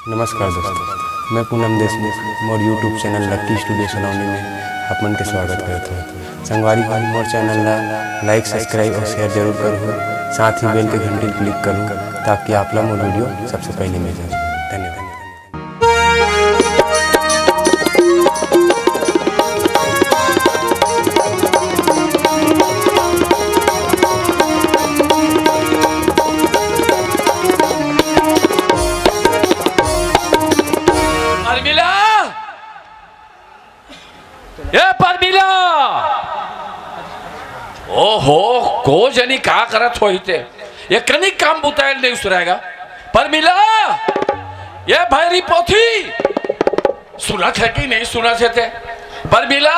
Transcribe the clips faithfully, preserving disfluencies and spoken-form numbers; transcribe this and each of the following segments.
नमस्कार दोस्तों, मैं पूनम देशमुख, मोर YouTube चैनल लक्की स्टूडियो सलोनी में आप मन के स्वागत करत हूँ। संगवारी हो, मोर चैनल ला लाइक, सब्सक्राइब और शेयर जरूर करहू। साथ ही बेल के घंटी क्लिक करहू, ताकि आप ला मोर वीडियो सबसे पहले मिल जाए। धन्यवाद। परमिला, ए परमिला, ओहो, को जनी का करत होही ते? ये कनिक काम बुतायल नहीं सुराएगा। परमिला, ये भैरी पोथी, सुनत हे कि नहीं सुनत हे ते? परमिला,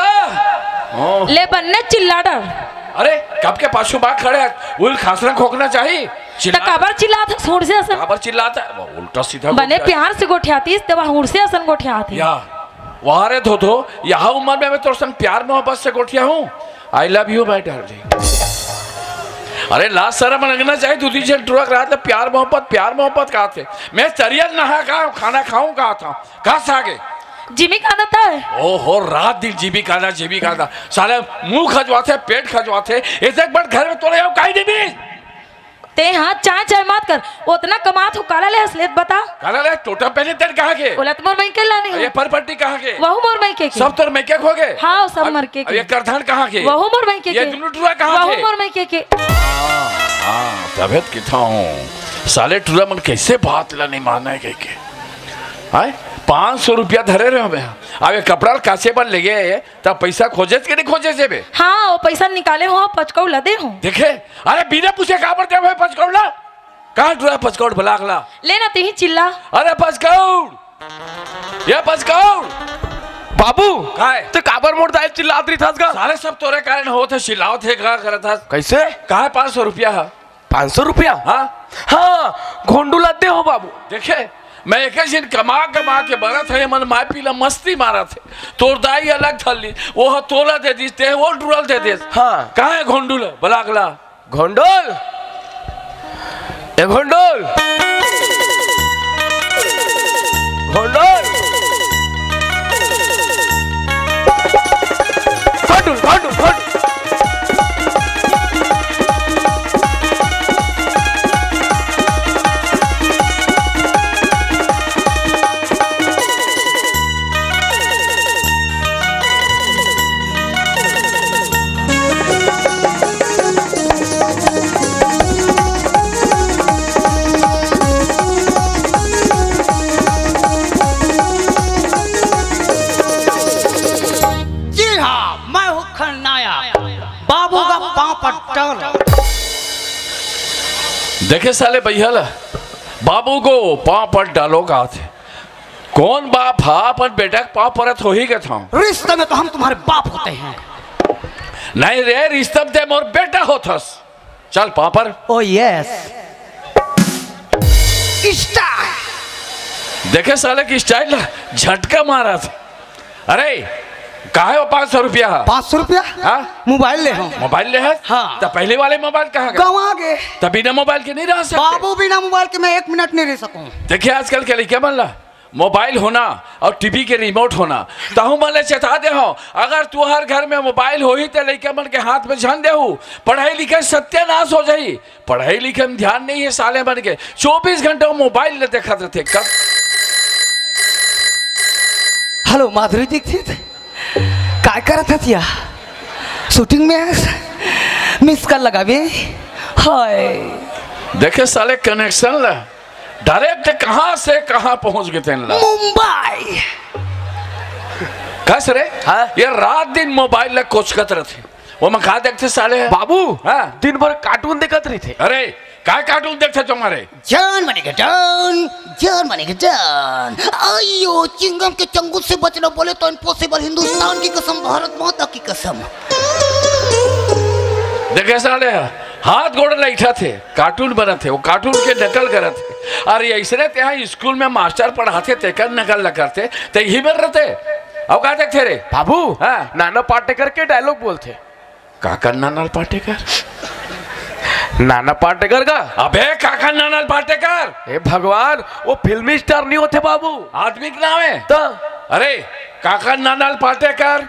ओह। ले बन्ने चिल्ला डर। अरे, कब के पाछू बाग खड़े हे, उल खासरा खोकना चाही। त चिल्ला काबर चिल्लात हस हुड़से असन? काबर चिल्लात हे? वो उल्टा सीधा बने गोठिया। प्यार से गोठियातीस, तेवा हुड़से असन गोठियात हे। या, वाह रे धोधो, यहाँ उम्र में मैं तोर संग प्यार मोहब्बत से गोठिया हूँ। I love you, my darling। अरे, लाज शरम लगना चाहिए, दू तीन झन टुरा के रात ले प्यार मोहब्बत, प्यार मोहब्बत कहत हे। मैं चरियन नहा का खाना खाऊं कहत हूँ। कस आगे? जिमी काना तय। ओहो, रात दिन जिमी काना, जिमी काना। साले मुंह खजवाथे, पेट खजवाथे। ऐसे एक बार घर में तोरे आओ, काई नहीं भी। ते हाँ, चाय चाय मत कर। ओतना कमात हो, काला ले हस लेत बता। काला ले, टोटा पहने तेरे कहाँ के? ओला त मोर मइके लाने हो। ये परपट्टी कहाँ के? वहू मोर मइके के। सब तोर मइके हो गए? हाँ, सब अब, मर के अब के। ये करधन कहाँ के? वहू मोर मइके ये के। दोनों टुरा कहाँ वहू के? मोर मइके के। हाँ, हाँ, तभे त किथा हूँ। साले टुरा मन कैसे बात ला नहीं माने के, के? आय? पाँच सौ रुपया धरे रहे हमें। अब ये कपड़ा कासे बर ले गए, तब पैसा खोजे के नहीं खोजे जेबे? हाँ, वो पैसा निकाले हो, पचकौड़ ला दे हो। देखे, अरे बिना पूछे काबर दे भाई पचकौड़ ला? कहाँ टुरा पचकौड़ बलाक ला? ले ना, तेही चिल्ला। अरे पचकौड़, ये पचकौड़। बाबू, काय? ते काबर मोर दाई चिल्लात रही थास का? साले सब तोरे कारण होत हे, चिल्लावत हे, का करत हस? कैसे? कहाँ पाँच सौ रुपया है? पाँच सौ रुपया? हाँ। हाँ, घोंडू ला दे हो बाबू। देखे, मैं एक दिन कमा कमा के बरत हे, मन माय पीला मस्ती मारत हे। तोर दाई अलग थली, वो ह तोला दे दिस, ते वो टुरा ल दे दिस। हाँ। कहाँ है घोंडू ला, बलाक ला? घोंडोल, ए घोंडोल, घोंडोल, घोंडोल, घोंडोल, घोंडोल। जी हाँ, मैं हूँ खलनायक, बाबू का पाँव पर डालो। देखे साले भैया ला, बाबू को पाँव पर डालो कहा थे। कौन बाप हा अपन बेटा के पाँव परत होही कथंव? रिश्ते में तो हम तुम्हारे बाप होते हैं। नहीं रे, रिश्ते में ते मोर बेटा होथस। चल पाँव पर। Oh yes। स्टाइल। देखे साले की स्टाइल ला, झटका मारा था। अरे, कहाँ है वो पाँच सौ रुपया? पाँच सौ रुपया? हाँ? मोबाइल ले हंव। मोबाइल ले है? हाँ। तो पहले वाले मोबाइल कहाँ गए? गंवा गे। तो बिना मोबाइल के नहीं रह सकते। बाबू, बिना मोबाइल के मैं एक मिनट नहीं रह सकूँ। देखिए, आजकल के लइका मन ला मोबाइल होना और टीवी के रिमोट होना, तहूँ मन ले चेता दे हंव, अगर तुहर घर में मोबाइल होही ते लइका मन के हाथ में झन देहू, पढ़ाई लिखाई सत्यानाश हो जाही। पढ़ाई लिखाई में ध्यान नहीं है साले मन के, चौबीस घंटा वो मोबाइल ले देखत रहिथे। कब हेलो माधुरी दीक्षित, काय करत हस या? शूटिंग में हस? मिस कॉल लगाबे। हाय। देखे साले कनेक्शन ला, डायरेक्ट कहाँ से कहाँ पहुँच गे तेन ला। मुंबई। कस रे? हाँ? ये रात दिन मोबाइल ला कोचकत रहिथे। वो में का देखथे साले? बाबू, हाँ? दिन भर कार्टून देखत रहिथे। अरे, काय कार्टून देखथे तुम्हारे? जॉन बनेगा डॉन, जॉन बनेगा डॉन। अयो, चिंगम के चंगुल से बचना बोले तो इम्पॉसिबल, हिंदुस्तान की कसम, भारत माता की कसम। देखे साले, हाथ गोड़ लइठाथे, कार्टून बनत हे, वो कार्टून के नकल करत हे। अरे, ऐसने ते यहाँ स्कूल में मास्टर पढ़ाथे, तेकर नकल न करते, ते ही बेर रहते। अब का देखते रे? बाबू, हाँ। नाना पाटेकर के डायलॉग बोलथे। का करना नाल पाटेकर? नाना पाटेकर का? अबे काका नाना पाटेकर। ए भगवान, वो फिल्मी स्टार नहीं होते बाबू। आदमी के नाम है। तो? अरे काका नाना पाटेकर।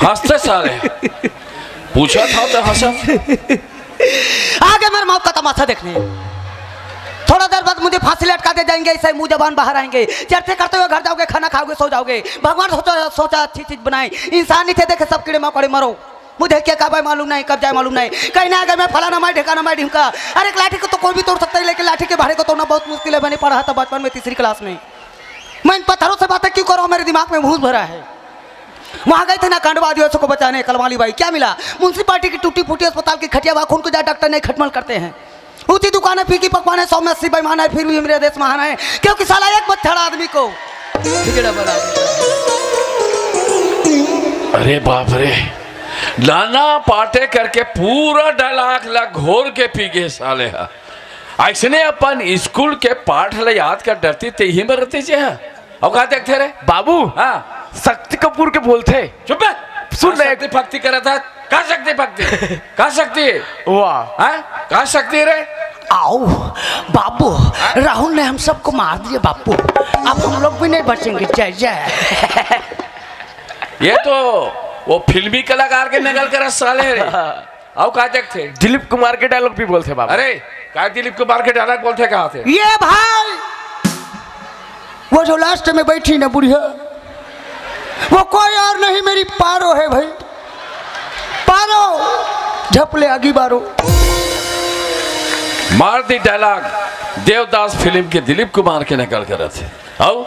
हंसते साले। पूछा था तो हंसा। आगे मेरे मौत का तमाशा देखने। थोड़ा देर बाद मुझे फांसी लटका दे जाएंगे, ऐसे ही मुंह जबान बाहर आएंगे। चर्चे करते हुए घर जाओगे, खाना खाओगे, सो जाओगे। भगवान सोचा, सोचा अच्छी चीज बनाए, इंसान नहीं थे देखे, सब कीड़े मकोड़े मरो। मुझे क्या कब आए मालूम नहीं, कब जाए मालूम नहीं। कहीं ना अगर मैं फलाना माई ढेकाना माई ढिमका। अरे एक लाठी को तो कोई भी तोड़ सकता है, लेकिन लाठी के भारे को तोड़ना बहुत मुश्किल है। मैंने पढ़ा था बचपन में तीसरी क्लास में। मैं इन पत्थरों से बातें क्यों कर रहा हूँ, मेरे दिमाग में भूत भरा है। वहां गए थे ना कांडवा आदिवासियों को बचाने, कलवाली बाई, क्या मिला? म्युनिसिपालिटी की टूटी फूटी अस्पताल की खटिया, वहां खून को जा डॉक्टर नहीं खटमल करते हैं। ऊंची दुकान है, फीकी पकवान है, सौ में अस्सी बेईमान है, फिर भी मेरे देश महान है, क्योंकि साला एक बच्छड़ा आदमी को खिचड़ा बना देता है। अरे बाप रे, नाना पाटेकर के पूरा डायलॉग ला घोर के पी गए साले हा। ऐसने अपन स्कूल के पाठ ला याद कर डरती ते ही में रहती जे हा। अउ का देखते रे? बाबू, हाँ। शक्ति कपूर के बोलते। चुप बे। सुन का ना, शक्ति भक्ति करत है? का शक्ति भक्ति? का शक्ति? वाह। हाँ? का शक्ति रे? आओ बाबू, राहुल ने हम सबको मार दिया बापू, अब हम लोग भी नहीं बचेंगे। जय जय। ये तो वो फिल्मी कलाकार के नकल करत साले रे। अउ का देखते? दिलीप कुमार के डायलॉग भी बोलते बाबू। अरे, का दिलीप कुमार के डायलॉग बोलते कहा थे? ये भाई, वो जो लास्ट में बैठी ना बुढ़िया, वो कोई और नहीं, मेरी पारो है भाई। पारो, झपले आगी बारो। मार दी डायलॉग। देवदास फिल्म के दिलीप कुमार के नकल करत है। अउ?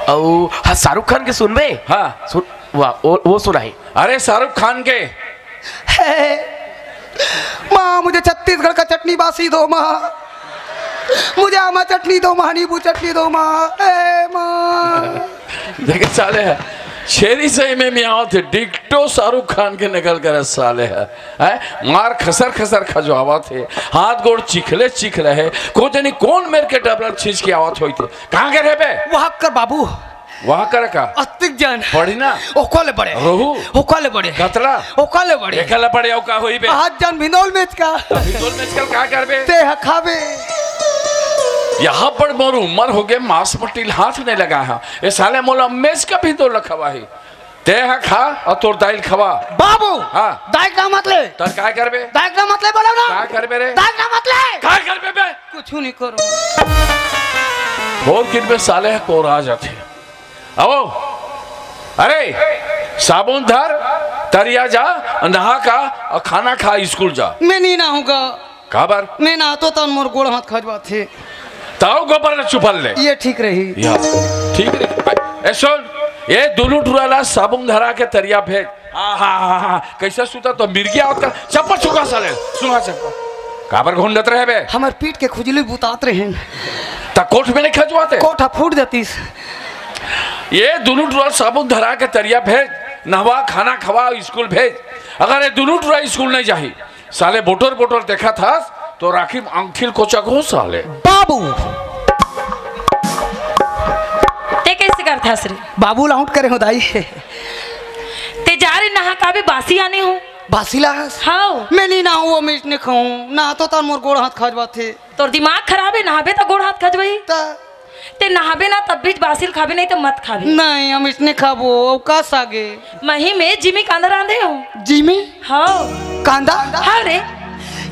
अउ, हाँ, शाहरुख खान के सुनबे? हाँ। सुन, वाह, वो, वो सुनाई। अरे शाहरुख खान के। हे, माँ, मुझे छत्तीसगढ़ का चटनी बासी दो माँ, मुझे आमा चटनी दो माँ, नींबू चटनी दो माँ, ए माँ। देखे साले है, छेरी सही में मियावत है, डिक्टो शाहरुख खान के नकल करे साले है, हैं? मार खसर खसर खजवावत है, हाथ गोड़ चिखले चिखले है, को जनी कौन मेर के डबल छींच के आवत होई थे, कहाँ के रे बे? वहाँ कर बाबू। वहाँ करे का? अस्तिक जन। पढ़ी ना। ओका ले बड़े। रोहू। ओका ले बड़े। कतला। ओका ले बड़े। एका ले बड़े, ओका होई बे। आज जन भिंदोल मेच का। भिंदोल मेच का का करबे? ते ह खाबे। यहाँ पर मोर उम्र हो गए, मांस मट्टी हाथ नहीं लगा है। ये साले मोला मेच का भिंदोल खवा है। ते ह खा और तोर दाइल खवा। बाबू। हाँ। दाइल का मत ले। तर का करबे? दाइल का मत ले, बोलो ना। का करबे रे? दाइल का मत ले। का करबे बे? कुछ नहीं करो। और किन में साले है कोरा जाते। आओ, अरे, साबुन धर, तरिया जा, नहा का, और खाना खा, स्कूल जा। मैं नहीं नहाऊंगा। काबर? मैं नहातो तन मोर गोड़ हाथ खजवाथे। ताऊ गोबर न चुपल ले। ये ठीक रही। या, ठीक रही। ए, सुन, ये दोनों टुरा ला साबुन धरा के तरिया भेज। हाँ, हाँ, हाँ, हाँ, कैसे सुता तो मिर्गिया होता, चप्पल चुका साले, सुना चप्पल। काबर घोंडत रहे बे? हमर पीठ के खुजली बुतात रहे। ता कोठ में नहीं खजवाते? कोठा फूट जातीस। ये दोनों टुरा साबुन धरा के तरिया भेज, नहवा, खाना खवा, स्कूल भेज। अगर ये दोनों टुरा स्कूल नहीं जाही, साले बोटर बोटर देखा था तो राखी में अंगठील कोचा को साले। बाबू। ते कैसे करथस रे? बाबू लाउंट करे हो दाई। ते जा रे नहा का भी बासी आने हो। बासी लाहस? हाँ। मैं नहीं नहाऊँ, वो मीट नहीं खाऊँ। नहातो तन मोर गोड़ हाथ खजवाथे। तोर दिमाग खराब है, नहाबे त गोड़ हाथ खजवही। त ते नहाबे ना, तब बीच बासिल खाबे, नहीं तो मत खाबे। नहीं, हम इसने खाबो, अवकाश आगे। मही में जिमी कांदा रांधे हो। जिमी? हाँ। कांदा? हाँ रे।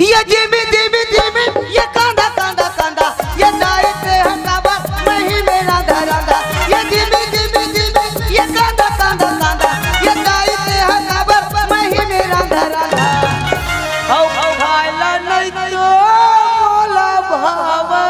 ये जिमी, जिमी, जिमी, ये कांदा, कांदा, कांदा, ये दाई पे हटावा, मही में रांधा, रांधा। ये जिमी, जिमी, जिमी, ये कांदा, कांदा, कांदा, ये दाई पे हटावा, मही में रांधा, रांधा। हौ खाइला नहीं तो मोला भावे।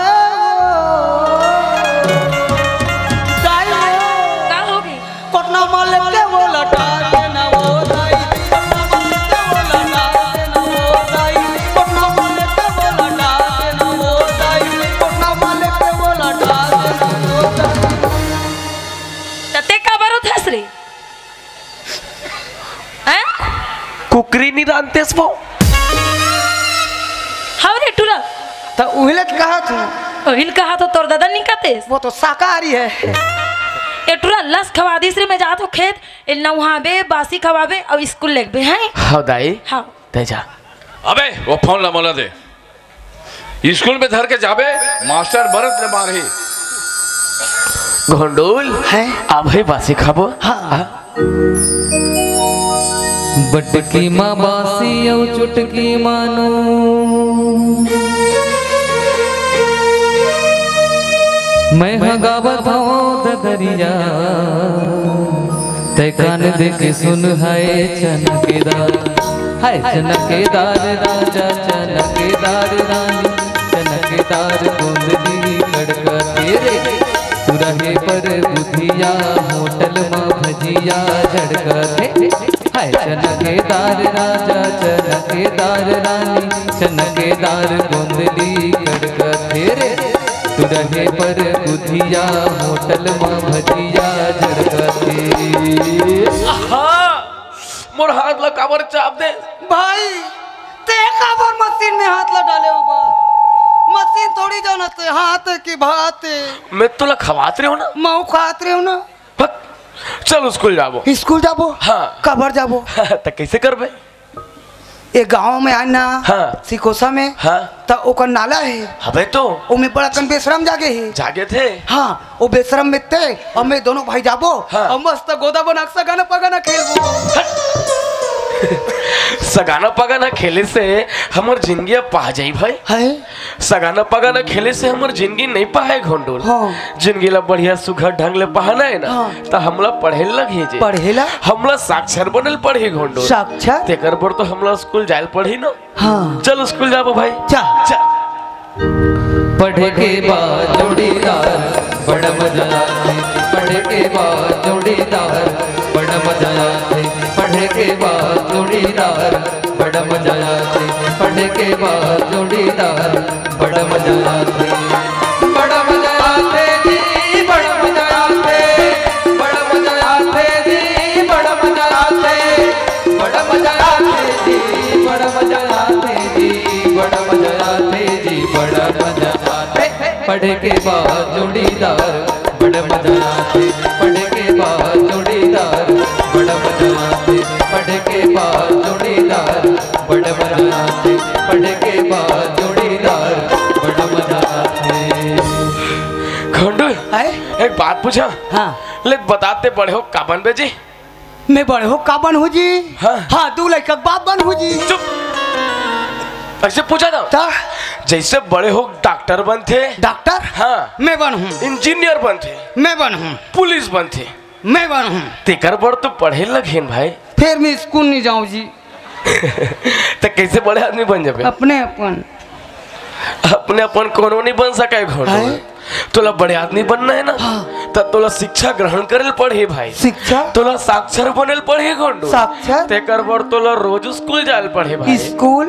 दाई हो। का होगे? कोटना माले के वो लटा देना वो दाई। कोटना माले के वो लटा देना वो दाई। कोटना माले के वो लटा देना वो दाई। कोटना माले के वो लटा देना वो दाई। तते का बरो थस रे? हैं? कुकरी नहीं रांधतेस वो? हव रे टुरा। त उहिले त कहा तू। उहिल कहा तो तोर दादा नहीं कहतेस। वो तो शाकाहारी है। ए टुरा लस खवा दिस रे, मैं जात हो खेत, ए नउहाबे, बासी खवाबे अउ स्कूल लेगबे, हैं? हव दाई। हव। तैं जा। अबे, वो फोन ला मोला दे। स्कूल में धर के जाबे, मास्टर बरत ले मारही। घोंडूल, हैं? आ भाई बासी खाबो। हाँ। हाँ। बटकी माँ बासी अउ चुटकी मानू। मैं ह गावत हौं ददरिया, तै कान दे के सुन, हाय चनकेदार, हाय चनकेदार राजा, चनकेदार रानी, चनकेदार गोंदली कड़कथे रे। तू रहे पर बुधिया, होटल मा भजिया झड़कथे। हाय चनकेदार राजा, चनकेदार रानी, चनकेदार गोंदली कड़कथे रे। तू रहे पर बुधिया, होटल मा भजिया झड़कथे। आहा! मोर हाथ ला काबर चाप दे? भाई, तैं काबर मशीन में हाथ ला डाले हो बा? मशीन थोड़ी जानत हे, हाथ हे कि भात हे। मैं तोला खवात रहे हो ना? मऊ खात रहे हो ना? हट, चल स्कूल जाबो। स्कूल जाबो? हाँ। काबर जाबो? त कइसे करबे? ए गांव में आए ना, हाँ। सिकोसा में, हाँ। त ओकर नाला हे। हबे तो। ओमे बड़ा कन बेसरम जागे हे। जागे थे। हाँ, ओ बेसरम में तैं अउ मैं दोनों भाई जाबो, हाँ। अउ मस्त गोदा बना के सगाना पगाना खेलबो। हट। सगाना पगाना खेले से हमर जिंदगी अब पहा जाई भाई। हैं? सगाना पगाना खेले से हमर जिंदगी नइ पहाय घोंडूल। हाँ। जिंदगी ला बढ़िया सुघर ढंग ले पहाना हे ना, हाँ। त हमला पढ़े ल लगही जी। पढ़े ला? हमला साक्षर बने ल पड़ही घोंडूल। साक्षर? तेकर बर तो हमला स्कूल जाय ल पड़ही ना। हाँ। चल स्कूल जाबो भाई। चल। चल। पढ़े के बाद जोड़ीदार बड़ा मजा आथे, पढ़े के बाद जोड़ीदार बड़ा मजा आथे, पढ़े के बाद जोड़ीदार बड़ा मजा आथे, पढ़े के बाद जोड़ीदार बड़ा मजा आथे, बड़ा मजा आथे जी, बड़ा मजा आथे, बड़ा मजा आथे जी, बड़ा मजा आथे, बड़ा मजा आथे जी, बड़ा मजा आथे जी, बड़ा मजा आथे जी, बड़ा मजा आथे। पढ़े के बाद जोड़ीदार बड़ा मजा आथे, पढ़े के बाद जोड़ीदार बड़ा मजा आथे, पढ़े के बाद जोड़ीदार बड़ा मजा आथे, पढ़े के बाद जोड़ीदार बड़ा मजा आथे। घोंडू, हैं? एक बात पूछा? हाँ। ले बता, तैं बड़े हो का बनबे जी? मैं बड़े हो का बनहूँ जी? हाँ। हाँ, दू लइका के बाप बनहूँ जी। चुप। अइसे पूछा ना। त? जइसे बड़े हो डॉक्टर बनथे। डॉक्टर? हाँ। मैं बनहूँ। इंजीनियर बनथे। मैं बनहूँ। पुलिस बनथे। मैं बनहूँ। तेकर बर तो पढ़े ल लगही न भाई। फेर मैं स्कूल नइ जांव जी। त कइसे बड़े आदमी बन जाबे? अपने अपन। अपने अपन कोनो नइ बन सकय घोंडू। हैं? तोला बड़े आदमी बनना हे ना, हाँ। त तोला शिक्षा ग्रहण करे ल पड़ही भाई। शिक्षा? तोला साक्षर बने ल पड़ही घोंडू। साक्षर? तेकर बर तोला रोज स्कूल जाय ल पड़ही भाई। स्कूल?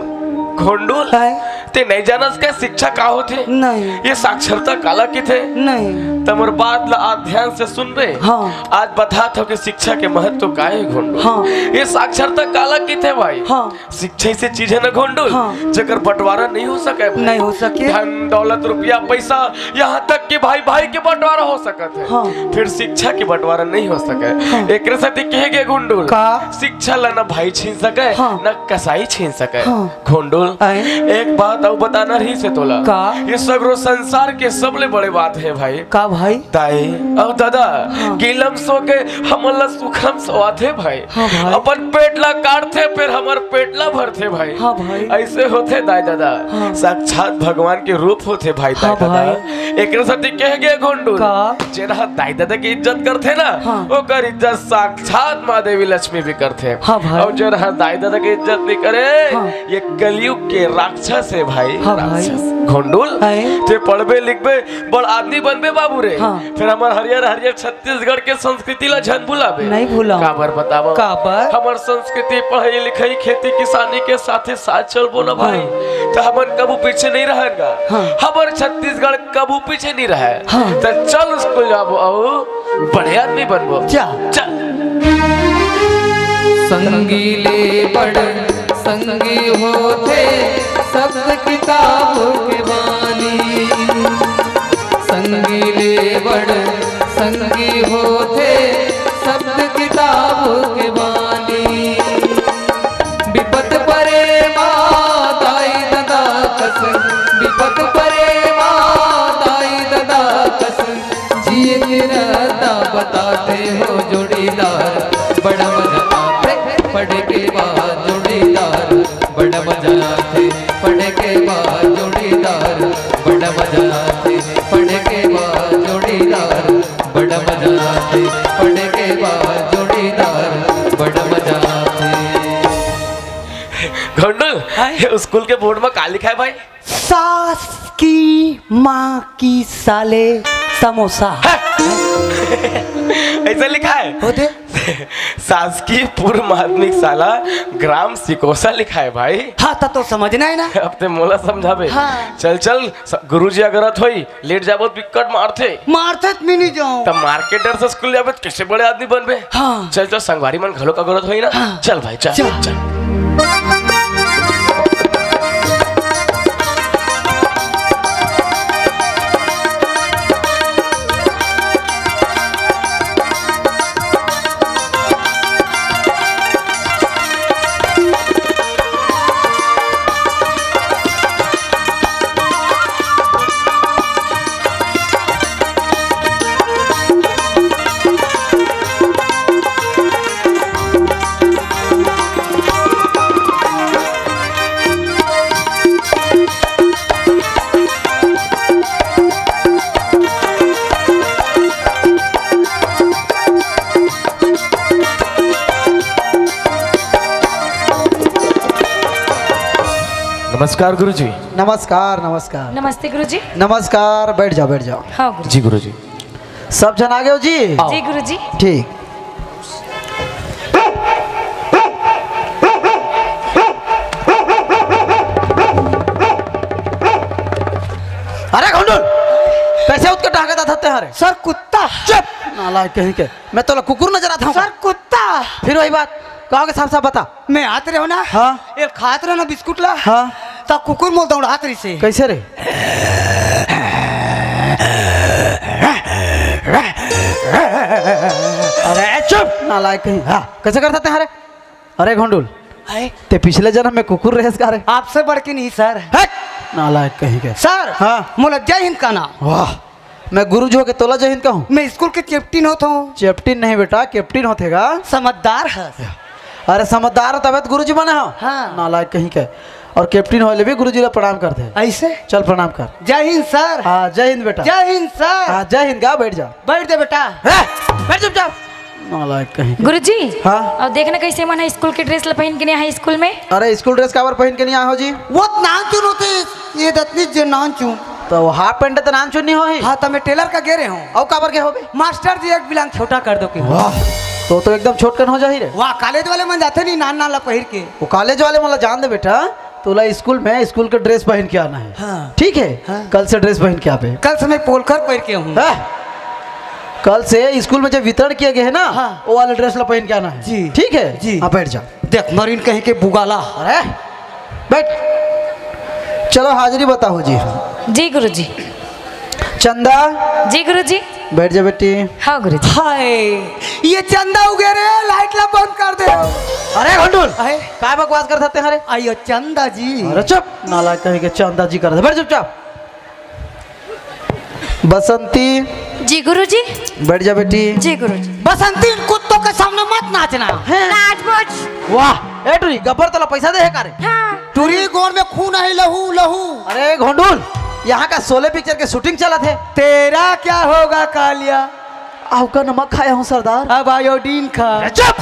घोंडू? हैं? तैं नइ जानस का शिक्षा का होथे? नहीं। ये साक्षरता काला किथे? नहीं। त मोर बात ला आप ध्यान से सुनबे। हाँ। आज बतात हौं कि शिक्षा के महत्व का हे घोंडू। हाँ। ये साक्षरता काला किथे भाई? हाँ। शिक्षा अइसे चीज हे ना घोंडू, हाँ। जेकर बंटवारा नइ हो सकय भाई। नइ हो सके। धन, दौलत, रुपया, पइसा, यहाँ तक कि भाई, भाई के बंटवारा हो सकत हे। हाँ। फेर शिक्षा के बंटवारा नइ हो सकय। हाँ। एकरे सेती कहे गे घोंडू, का? शिक्षा ला ना भाई छीन सकय, हाँ। ना कसाई छीन सकय। हाँ। घोंडू, आय। एक बात अउ बताना रहिस हे तोला। का? ये सगरो संसार के सबले बड़े बात हे भाई। का भाई? दाई अउ ददा, हाँ। गिलम सो के हमन ला सुखम सोवाथे भाई। हाँ भाई। अपन पेट ला काटथे, फेर हमर पेट ला भरथे भाई। हाँ भाई। अइसे होथे दाई ददा। हाँ। साक्षात भगवान के रूप होथे भाई, हाँ दाई ददा। भाई। एकरे सेती कहे गे घोंडू, का? जेन ह दाई ददा के इज्जत करथे ना, हाँ। ओकर इज्जत साक्षात माँ देवी लक्ष्मी भी करथे। हाँ भाई। अउ जेन ह दाई ददा के इज्जत नइ करे, हाँ। ये कलयुग के राक्षस हे भाई, हाँ भाई। राक्षस। घोंडू, हाँ। तैं पढ़बे लिखबे, बड़ आदमी बनबे बाबू रे। हाँ। फेर हमर हरियर हरियर छत्तीसगढ़ के संस्कृति ला झन भुलाबे। नइ भुलांव। काबर बतावंव? काबर? हमर संस्कृति, पढ़ई लिखई, खेती किसानी के साथे साथ चलबो ना भाई, हाँ। त हमन कभू पीछे नइ रहन गा। हाँ। हमर छत्तीसगढ़ कभू पीछे नइ रहय। हाँ। त चल स्कूल जाबो अउ बड़े आदमी बनबो। चल। चल। संगी ले बड़ संगी होथे सत किताब के बानी। संगी ले बड़ संगी होथे बिपत परे मा दाई ददा कस जिए के रता बताथे हो जोड़ीदार। बड़ा मजा आथे पढ़े के बाद जोड़ीदार। बड़ा मजा आथे पढ़े के बाद जोड़ीदार। बड़ा मजा आथे पढ़े के बाद जोड़ीदार। बड़ा मजा आथे पढ़े के बाद जोड़ीदार। बड़ा मजा आथे। घोंडू, हाय। ये स्कूल के बोर्ड में का लिखा है भाई? सास की माँ की साले समोसा। ऐसा लिखा है? होते? शासकीय पूर्व माध्यमिक शाला ग्राम सिकोसा लिखा है भाई। हाँ, त तो समझना है ना। अब ते मोला समझाबे। हाँ। चल, चल, स-, गुरुजी अगर अत होई, लेट जाबो त बिक्कट मारथे। मारथे त मैं नहीं जाऊँ। त मार के डर से स्कूल जाबे त कैसे बड़े आदमी बनबे? हाँ। चल, चल, संगवारी मन घलो का जरूरत होई ना। हाँ। चल भाई, चल, चल। चल। नमस्कार गुरुजी। नमस्कार, नमस्कार। नमस्ते गुरुजी। नमस्कार, बैठ जाओ, बैठ जाओ। हाँ गुरुजी। जी गुरुजी। सब झन आ गए हो जी? जी गुरुजी। ठीक। अरे घोंडुल, कैसे उठ के टहकत आथस ते हरे? सर, कुत्ता। चुप, नालायक कहीं के। मैं तोला कुकुर नजर आथंव का? सर, कुत्ता। फिर वही बात, कहोगे साफ साफ बता। मैं आत रहेंव ना, हाँ। एक खात रहेंव ना बिस्कुट ला, हाँ। त कुकुर मोला दौड़ात रहिसे। कैसे रे? अरे चुप, नालायक कहीं। हाँ, कैसे करथस ते हरे? अरे घोंडुल, आए? ते पिछले जन्म में कुकुर रहेस का रे? आपसे बढ़ के नहीं सर। हट, नालायक कहीं के। सर, हाँ। मोला जय हिंद कहना। वाह, मैं गुरुजी होके तोला जय हिंद कहूँ? मैं स्कूल के चैप्टिन होत हूँ। चैप्टिन नहीं बेटा, कैप्टिन होथे गा। समझदार है। अरे समझदार हो तबे तो गुरुजी बने हो। हाँ। नालायक कहीं के। और कैप्टिन होले भी गुरुजी ला प्रणाम करथे। ऐसे? चल प्रणाम कर। जय हिंद सर। हाँ, जय हिंद बेटा। जय हिंद सर। हाँ, जय हिंद, गा बैठ जा। बैठ दे बेटा। ए, बैठ चुपचाप। नालायक कहीं के। गुरुजी, हाँ? अउ देखना कैसे मन ह स्कूल के ड्रेस ल पहिन के नहीं आए स्कूल में। अरे स्कूल ड्रेस काबर पहिन के नहीं आए हो जी? वो त नानचुन होथे, ये दतनी जे नानचुन। तो हाफ पैंट त नानचुन नहीं होही। हाँ, त मैं टेलर का गे रहेंव। अउ काबर गे होबे? मास्टर जी एक बिलांग छोटा कर दो के। वाह, तो, तो एकदम छोटकन हो जाही रे। वाह, कॉलेज वाले मन जाथे नहीं नान नान ला पहिर के। वो कॉलेज वाले मन ला जान दे बेटा, तोला स्कूल में स्कूल के ड्रेस पहिन के आना है। हाँ। ठीक है? हाँ। कल से ड्रेस पहिन के आबे। कल से मैं पोलखर पहिर के हूँ। हाँ। कल से स्कूल में जब वितरण किया गया है ना, हाँ। वो वाले ड्रेस ला पहिन के आना है। जी। ठीक है? जी। हाँ, बैठ जा। देख, मरीन कहीं के बुगाला। अरे, बैठ। चलो, हाजिरी बताओ जी। जी गुरुजी। चंदा। जी गुरुजी। बैठ जा बेटी। हाँ गुरुजी। हाय, ये चंदा उगे रे, लाइट ला बंद कर दे। अरे घोंडुल, हाय। काय बकवास करथस ते हरे? आयो चंदा जी। अरे चुप, नालायक कहीं के, चंदा जी करथस। बैठ चुपचाप। बसंती। जी गुरुजी। बैठ जा बेटी। जी गुरुजी। बसंती, इन कुत्तों के सामने मत नाचना। हैं? नाच बोच। वाह, ए टुरी, गब्बर तोला पैसा दे हे का रे? हाँ। टुरी, गोड़ में खून है, लहू, लहू। अरे घोंडुल, यहाँ का शोले पिक्चर के शूटिंग चलत हे। तेरा क्या होगा कालिया? आपका नमक खाया हूँ सरदार। अब आयोडीन खा। अरे चुप,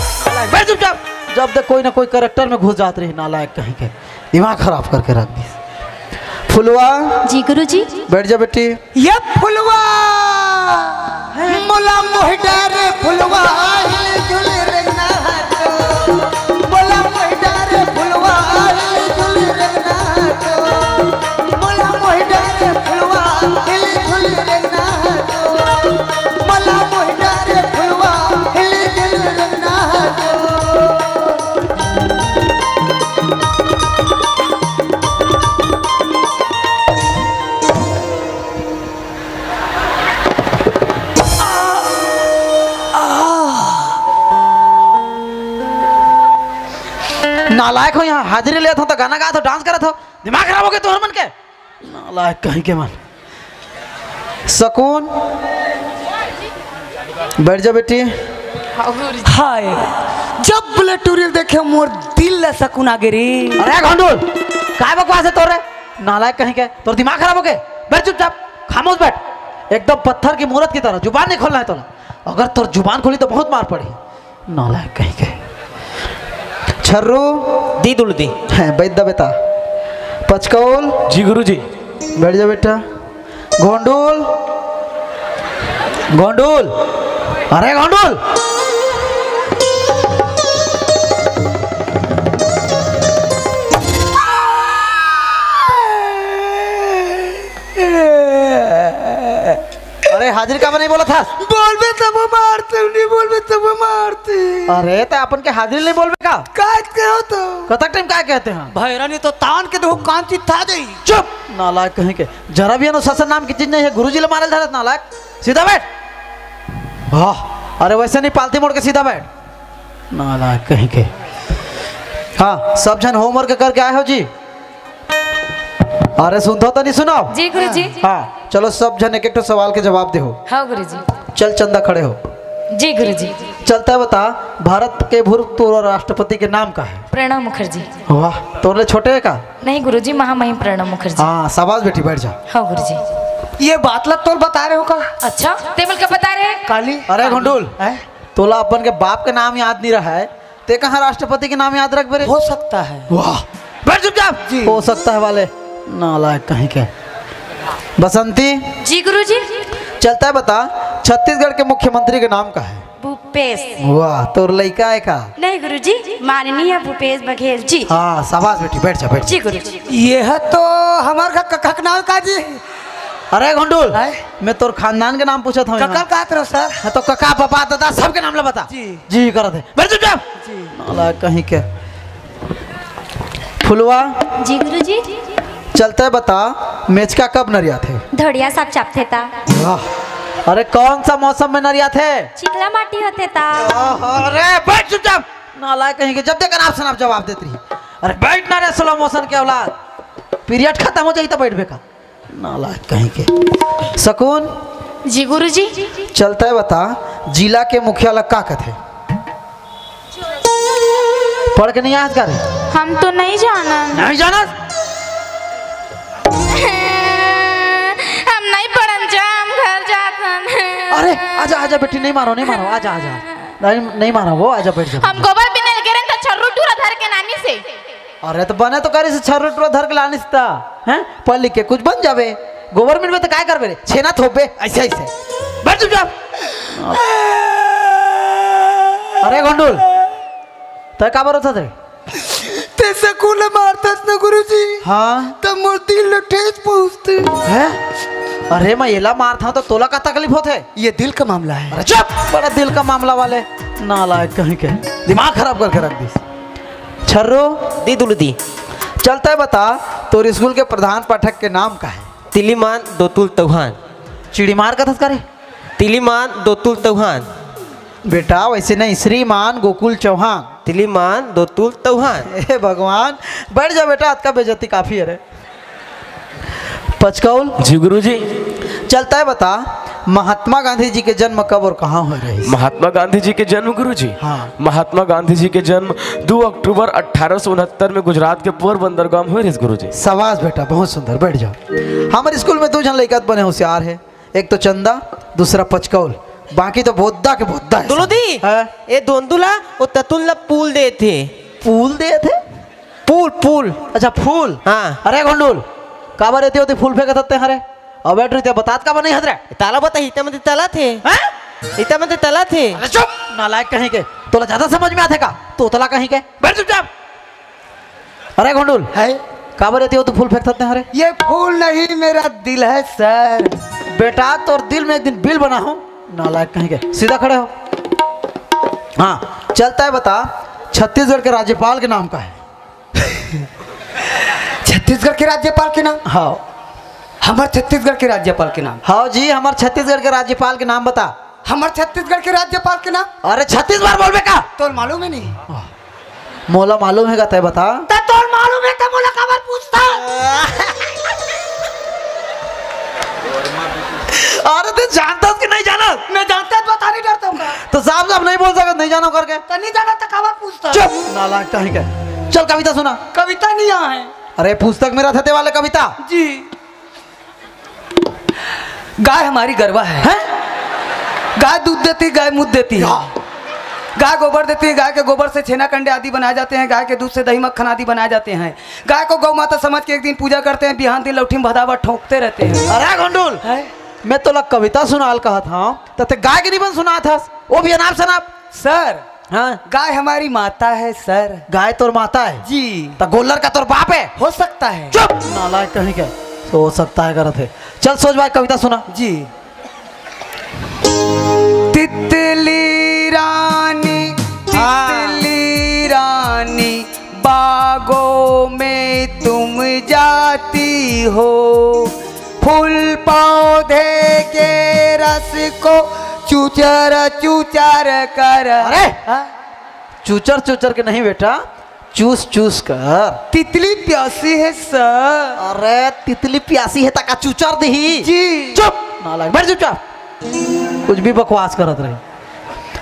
बैठ चुपचाप। जब तक कोई ना कोई कैरेक्टर में घुस जात रही, नालायक कहीं के। दिमाग खराब करके रख दिस। फुलवा। जी गुरुजी। बैठ जा बेटी। ये फुलवा, मोला मोहि डारे फुलवा, हिल जुल रे नाचो। मोला मोहि डारे फुलवा, हिल जुल रे नाचो। मोला मोहि डारे फुलवा, हिल जुल रे नाचो। मोला मोहि डारे फुलवा, हिल जुल रे नाचो। नालायक हो, यहाँ हाजिरी लेत हो तो गाना गात हो, डांस करत हो, दिमाग खराब हो गया तुहर मन के। लायक कहीं के मन। सकून, बैठ जा बेटी। हाय, जब ले टूरी ल देखे, मोर दिल ला सकून आगे रे। अरे घोंडूल, काय बकवास हे तोर रे? नालायक कहीं के, तोर दिमाग खराब हो गे? बैठ चुपचाप, खामोश बैठ, एकदम पत्थर की मूरत की तरह। जुबान नहीं खोलना हे तोला। अगर तोर जुबान खोली तो बहुत मार पड़ही। नालायक कहीं के। छर्रू। दी दुलदी। हैं, बैद दा बेटा। पचकौल। जी गुरुजी। बैठ जा बेटा। घोंडूल। घोंडूल। अरे घोंडूल। अरे हाजिरी काबर नहीं बोलत हस? बोलबे तब मारते, नहीं बोलबे तब मारते। अरे त अपन के हाजिरी नहीं बोलबे का? काय कहो तो? कतक टाइम काय कहते हैं? भैरा नहीं तो तान के दो कांची था दे। चुप, नालायक कहीं के। जरा भी अनुशासन नाम की चीज नहीं है। गुरुजी ले मारे धरत नालायक। सीधा बैठ। वाह, अरे वैसे नहीं, पालती मोड़ के सीधा बैठ। नालायक कहीं के। हाँ, सब झन होमवर्क करके आए हो जी? अरे सुनथो तो नहीं सुनाओ? जी गुरुजी। हाँ, चलो सब झन एक एक ठो सवाल के जवाब देहो। हाँ गुरुजी। चल चंदा खड़े हो। जी गुरुजी। चलता है बता, भारत के भूतपूर्व राष्ट्रपति के नाम का है? प्रणब मुखर्जी। वाह, तोर ले छोटे है का? नहीं गुरुजी, महामहिम प्रणब मुखर्जी। हाँ, शाबाश बेटी, बैठ जा। हाँ गुरुजी। ये बात ला तोल बता रहे हो का? अच्छा, ते मोला का बता रहे? काली। अरे घोंडूल, हैं? तोला अपन के बाप के नाम याद नहीं रहा है, ते कहाँ राष्ट्रपति के नाम याद रखबे रे? हो सकता है। वाह, बैठ चुपचाप। जी। हो सकता है वाले नालायक कहीं के। बसंती। जी गुरुजी। चलता है बता, छत्तीसगढ़ के मुख्यमंत्री के नाम का है? भूपेश। वाह, तोर लइका है का? नहीं गुरुजी, माननीय भूपेश बघेल जी। हाँ, शाबाश बेटी, बैठ जा, बैठ जा। जी गुरुजी। ये है तो हमार का कका के नाम का जी? अरे घोंडूल, हैं? मैं तोर खानदान के नाम पूछत हूँ कका यहाँ। कहत रहो सर। हाँ, तो कका, पापा, दादा, सबके नाम ला बता। जी। जी करत है। बैठ चुपचाप। जी। नालायक कहीं के। फुलवा। जी गुरुजी। चलते बता, मेचका कब नरियाथे? धड़िया साग चापथे ता। वाह। अरे कौन सा मौसम में नरियाथे? चिकला माटी होथे ता। आहा, अरे बैठ चुपचाप। नालायक कहीं के, जब देखा ना आप जवाब देत रही। अरे बैठ ना रे slow motion के औलाद। पीरियड खत्म हो जाई तो बैठबे का। नालायक कहीं के। सकून। जी गुरुजी। चलता है बता, जिला के मुखिया ला का कथे? पढ़ के नहीं आज कर? हम तो नहीं जानन। नहीं जानत? हम नहीं पढ़न जा, हम घर जाथन। अरे आजा आजा बेटी, नहीं मारो, नहीं मारो, आजा आजा। नहीं, नहीं मारो वो, आजा बैठ जा। हम गोबर बिने ल गे रहेन त छर्रू टूरा धर के लानिस हे। अरे तो बने तो करिस, छर्रू टूरा धर के लानिस त, हैं? पढ़ लिख के कुछ बन जाबे। गोबर मिलबे तो काय करबे रे? छेना थोपबे, ऐसे, ऐसे। बैठ चुपचाप। अरे घोंडूल, तय काबर होता थे? ते सकून ल मारथस न गुरुजी। हाँ। त मोर दिल ल ठेस पहुँचथे। हैं? अरे मैं एला मारथंव त तोला का तकलीफ होथे? ये दिल का मामला है। अरे चुप, बड़ा दिल का मामला वाले। नालायक कहीं के, दिमाग खराब करके रख दिस। छर्रो। दी दुलदी। चलता है बता, तोर स्कूल के प्रधान पाठक के नाम का है? तिलीमान दोतुल तौहान। चिड़ीमार कथस का रे? तिलीमान दोतुल तौहान। बेटा वैसे नहीं, श्रीमान गोकुल चौहान। तिलीमान दोतुल तौहान। हे भगवान, बैठ जा बेटा, अतका बेइज्जती काफी है रे। पचकौल। जी गुरुजी। चलता है बता, महात्मा गांधी जी के जन्म कब और कहाँ होय रहिस? महात्मा गांधी जी के जन्म गुरुजी। हाँ। महात्मा गांधी जी के जन्म दो अक्टूबर अठारह सौ उनहत्तर में गुजरात के पोरबंदर गांव में होय रहिस गुरुजी। शाबाश बेटा, बहुत सुंदर, बैठ जाओ। हमारे स्कूल में दो झन लइका बने होशियार है, एक तो चंदा, दूसरा पचकौल, बाकी तो बोद्दा के बोद्दा है। दुलदी, हाँ? ए दोंदुला, ओ ततुल ला पूल देथे। पूल देथे? पूल, पूल। अच्छा, फूल। हाँ। अरे घोंडूल, काबर एती ओती फूल फेंकत हते हरे? अब बैठ रही ते बतात काबर नहीं हत रे? ताला बता, इता मते ताला थे। हैं? इता मते ताला थे। अरे चुप, नालायक कहीं के। तोला ज्यादा समझ में आथे का? तोतला कहीं के। बैठ चुपचाप। अरे घोंडूल, है? काबर एती ओती फूल फेंकत हते हरे? ये फूल नहीं, मेरा दिल है सर। बेटा, तोर दिल में एक दिन बिल बना हूँ। नालायक कहीं के। सीधा खड़े हो। हाँ, चलता है बता, छत्तीसगढ़ के राज्यपाल के नाम का है? छत्तीसगढ़ के राज्यपाल के नाम? हाँ। हमर छत्तीसगढ़ के राज्यपाल के नाम? हाँ जी, हमर छत्तीसगढ़ के राज्यपाल के नाम बता। हमर छत्तीसगढ़ के राज्यपाल के नाम? अरे छत्तीस बार बोलबे का? तोर मालूम है नहीं? मोला मालूम है का, तय बता। त तोर मालूम है त मोला काबर पूछता? अरे, तैं जानथस कि नहीं जानस? मैं जानता तो बता नहीं डरता हूँ का? तो साफ साफ नहीं बोल सकत, नहीं जानो करके। तो नहीं जाना तो काबर पूछता? चुप, नालायक कहीं के। चल, कविता सुना। कविता नहीं यहाँ है। अरे, पुस्तक में रथे ते वाले कविता। जी। गाय हमारी गरवा है। हैं? गाय दूध देती, गाय मूत देती है। या। गाय गोबर देती है, गाय के गोबर से छेना कंडे आदि बनाए जाते हैं, गाय के दूध से दही मक्खन आदि बनाए जाते हैं। गाय को गौ माता समझ के एक दिन पूजा करते हैं, बिहान दिन लौठी में भदावा ठोंकते रहते हैं। अरे गोंडूल, है? मैं तोला कविता सुनाल कहत हँव, त तैं गाय के निबंध सुनात हस, वो भी अनाप शनाप। सर, हाँ? गाय हमारी माता है सर। गाय तोर माता है? जी। त गोल्लर का तोर बाप है? हो सकता है। चुप, नालायक कहीं के। तो हो सकता है करत हे। चल सोच भाई, कविता सुना। जी। तितली रानी, हाँ। तितली रानी, बागों में तुम जाती हो, फूल पौधे के रस को चुचर चुचर कर। अरे! हाँ? चुचर चुचर के नहीं बेटा, चूस चूस कर। तितली प्यासी है सर। अरे, तितली प्यासी है, तका चुचर दिही। जी। चुप, नालायक, बैठ चुपचाप। कुछ भी बकवास करत रहे।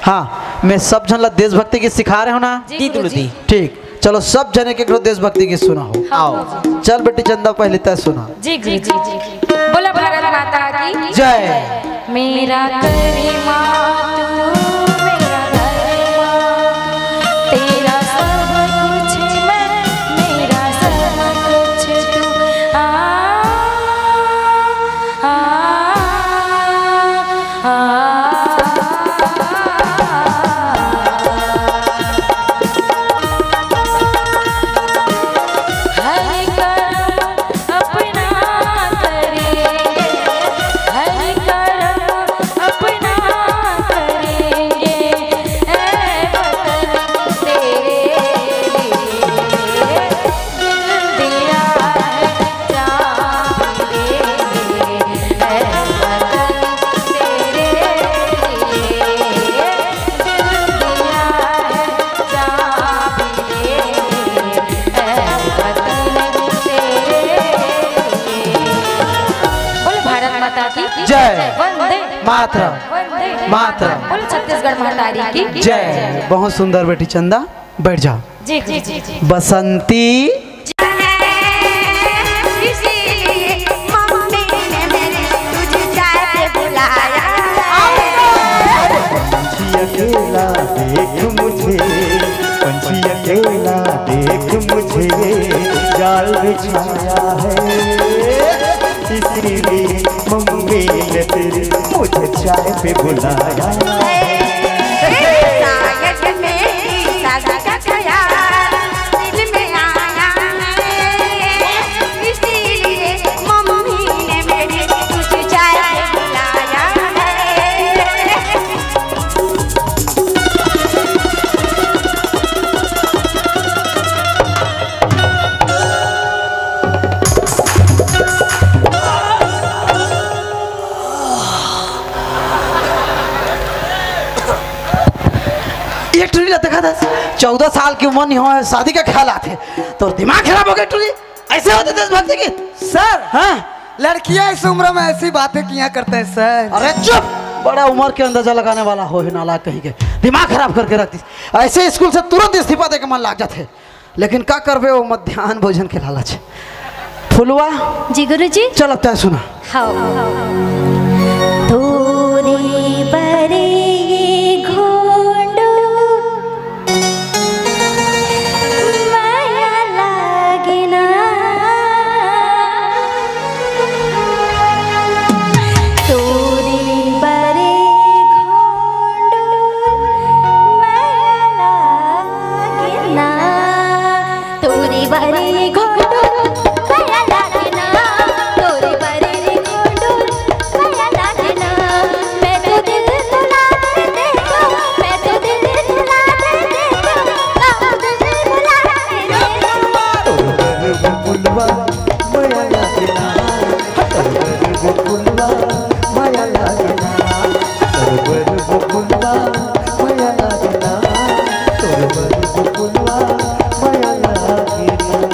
हाँ, मैं सब झन ला देशभक्ति गीत सिखा रहे हो ना? जी, जी, गुरुजी। ठीक, चलो सब झन एक एक ठो देशभक्ति गीत सुनाओ। हाँ, आओ। गुरुजी। चल बेटी चंदा, पहले तैं सुना। जी, गुरुजी। बोला भारत माता की जय। मेरा करिमा तू, मेरा धर्मा तू, तेरा सब कुछ मैं, मेरा सब कुछ तू। आ, आ, आ, आ। हर कर्म अपना करेंगे, हर कर्म अपना करेंगे, ऐ वतन तेरे लिए दिल दिया है जान भी देंगे, ऐ वतन तेरे लिए दिल दिया है जान भी देंगे। बोलो भारत माता की जय। वंदे मातरम। वंदे मातरम। बोलो छत्तीसगढ़ महतारी की जय। बहुत सुंदर बेटी चंदा, बैठ जाओ। जी, जी, जी, जी। बसंती। इसीलिए मम्मी ने मेरी तुझे चाय पे बुलाया। पंछी अकेला देख मुझे, पंछी अकेला देख मुझे, जाल बिछाया है। इसीलिए मम्मी ने तेरी मुझे चाय पे बुलाया है। शायद मेरी शादी का ख्याल दिल में आया है, इसीलिए मम्मी ने मेरी तुझे चाय पे बुलाया है। एक टुरी ला देखा था, चौदह साल की उम्र नहीं हो, शादी का ख्याल आथे, तो दिमाग खराब हो गया टुरी। ऐसे होते देशभक्ति की? सर, हाँ? लड़कियां इस उम्र में ऐसी बातें किया करते हैं सर। अरे चुप, बड़ा उम्र के अंदाजा लगाने वाला हो ही नालायक कहीं के, दिमाग खराब करके रख दी। ऐसे स्कूल से तुरंत इस्तीफा देके मन लाग जाते, लेकिन का करबे, वो मध्यान्ह भोजन के लालच। फुलवा। जी गुरुजी। चल अब तैं सुना। हाँ। तोरे बरे ये घोंडो मया लागे ना, तोरे बरे घोंडो मया लागे ना, तोरे बरे घोंडो मया लागे ना, तोरे बरे घोंडो मया लागे ना, मैं तो दिल तुला दे दे दो, मैं तो दिल तुला दे दे दो, बाबू दिल तुला दे दे दो। तोर बर गोकुलवा मया लागे ना, तोर बर गोकुलवा मया लागे ना, तोर बर गोकुलवा मया लागे ना, तोर बर गोकुलवा मया लागे ना।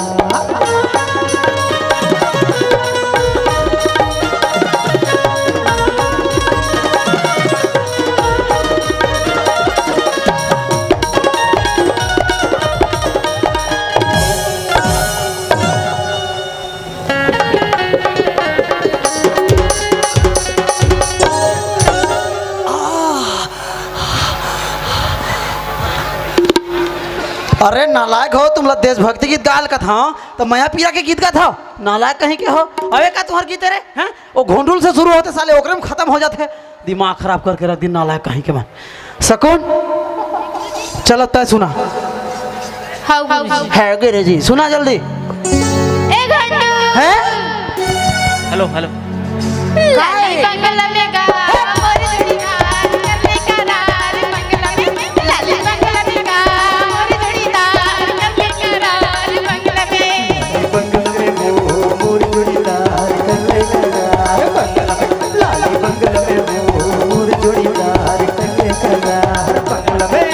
अरे नालायक हो, तुमला देशभक्ति गीत गाय ल कथंव, त मया पीरा के गीत गाथव? नालायक कहीं के हो। अबे का तुम्हर गीत हे रे, हैं? वो घोंडुल से शुरू होथे साले, ओकरे में खतम हो जाथे। दिमाग खराब करके रख दिन नालायक कहीं के मन। शकुन, चल अब तैं सुना। हाँ, गुरुजी। हे गिरे जी, सुना जल्दी। ए घोंडुल। हैं? Hello, hello. लाली बंगला में गा, मोर जोड़ीदार, करने करार, बंगला में, लाली बंगला में गा, मोर जोड़ीदार, करने करार, बंगला में। बंगला में वो मोर जोड़ीदार, करने करार, बंगला में, लाली बंगला में वो मोर जोड़ीदार, करने करार, बंगला में।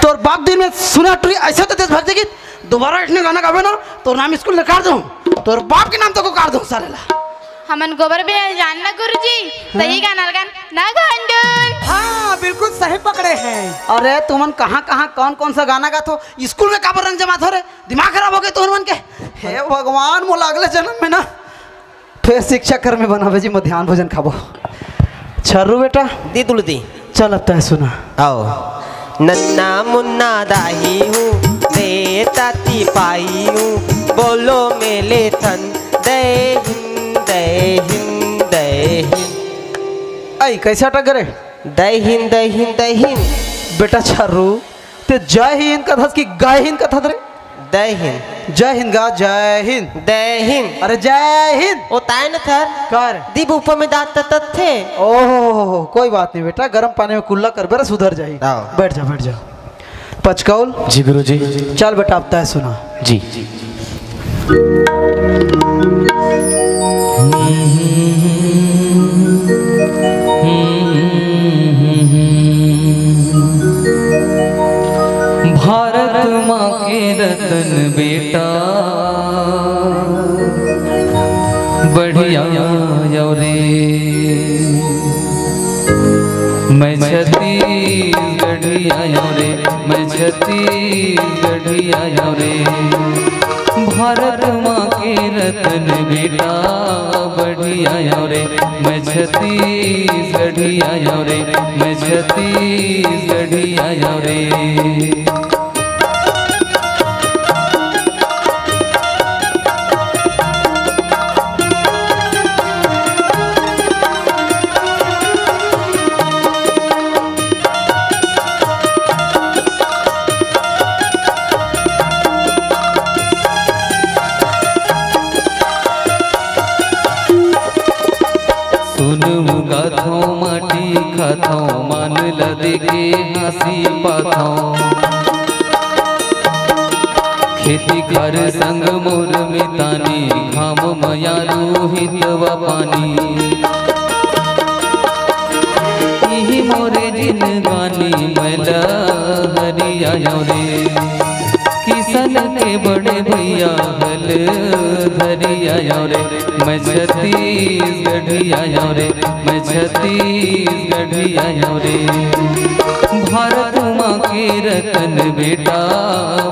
तोर बाप दिन में सुना टुरी ऐसे तो देशभक्ति गीत, दोबारा इसने गाना गावे ना, तोर नाम स्कूल ले काट दूं, तोर बाप के नाम तो को काट दूं सारे ला। हमन गोबर भी जान ना गुरुजी, तही गाना ल गान ना घोंडुल। हाँ, बिल्कुल सही पकड़े हैं। अरे तुमन कहाँ कहाँ कौन कौन सा गाना गाथो, स्कूल में काबर रंग जमाथो रे? दिमाग खराब हो गए तुमन के। हे भगवान, मोला अगले जन्म में ना फेर शिक्षा कर्मी बनाबे जी, मध्यान्ह भोजन खाबो। छर्रू बेटा। दी तुलती। चल अब तैं सुना। आओ। नन्ना मुन्ना दाई हूँ, दे ताती पाई हूँ, बोलो मेले थन, दे हिंद, दे हिंद, दे हिंद। आई, कैसे अटक गए रे? दे हिंद, दे हिंद, दे हिंद। बेटा छर्रू, ते जय हिंद कथस कि गाय हिंद कथस रे? दे हिंद। जय हिंद गा, जय हिंद। दे हिंद। अरे जय हिंद। ओ ताय न थर। कर। दीप ऊपर में दांत तत्थे। ओहो, कोई बात नहीं बेटा, गरम पानी में कुल्ला कर, बेरा सुधर जाही। आओ। बैठ जा, बैठ जा। पचकौल। जी गुरुजी। चल बेटा, अब तैं सुना। जी। भारत माँ के रतन बेटा, बढ़िया आयो रे। मैं छत्तीसगढ़ी आयो रे, मैं छत्तीसगढ़ी आयो रे। भारत माँ के रतन बेटा, बढ़िया आयो रे। मैं छत्तीसगढ़ी आयो रे, मैं छत्तीसगढ़ी आयो रे। सुन उगाथों माटी खाथों, मान ल देके हाँसी पाथों। खेती खार संग मोर मितानी, खाम मयारू हितवा पानी। इही मोरे जिनगानी, मैं ल हरियायो रे। किसन के बड़े भैया हल धरी आयो रे, मैं छत्तीसगढ़ी आयो रे, मैं छत्तीसगढ़ी आयो रे। भारत माँ के रतन बेटा,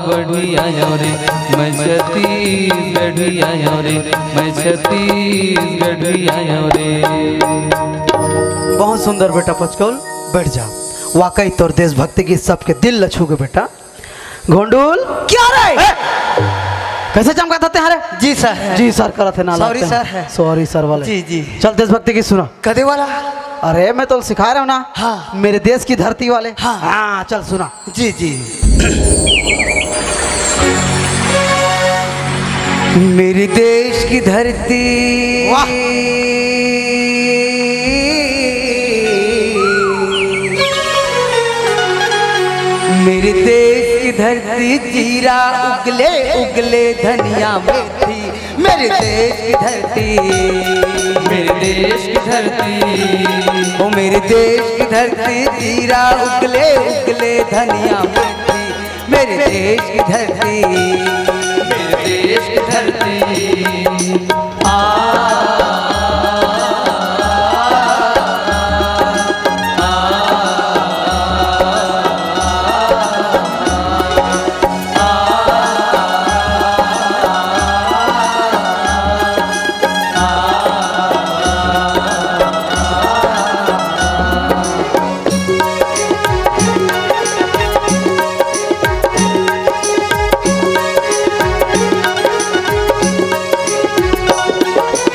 बढ़ी आयो रे, मैं छत्तीसगढ़ी आयो रे, मैं छत्तीसगढ़ी आयो रे। बहुत सुंदर बेटा पचकौल, बैठ जा। वाकई तोर देशभक्ति गीत सबके दिल ल छू गे बेटा। घोंडुल। क्या रे? ए! कैसे चमका था तेरे? जी सर। जी सर करत हे ना, सॉरी लगता है। सर है। सॉरी सर वाले। जी, जी। चल देशभक्ति गीत सुना। कदे वाला? अरे मैं तो सिखा रहा हूँ ना। हाँ। मेरे देश की धरती वाले। हाँ। हाँ, चल सुना। जी, जी। मेरे देश की धरती। वाह। मेरे देश की धरती, जीरा उगले उगले, धनिया मेथी मेरे देश की धरती, मेरे देश की धरती, ओ मेरे देश की धरती, जीरा उगले उगले धनिया मेथी। मेरे देश की धरती, मेरे देश की धरती। आ,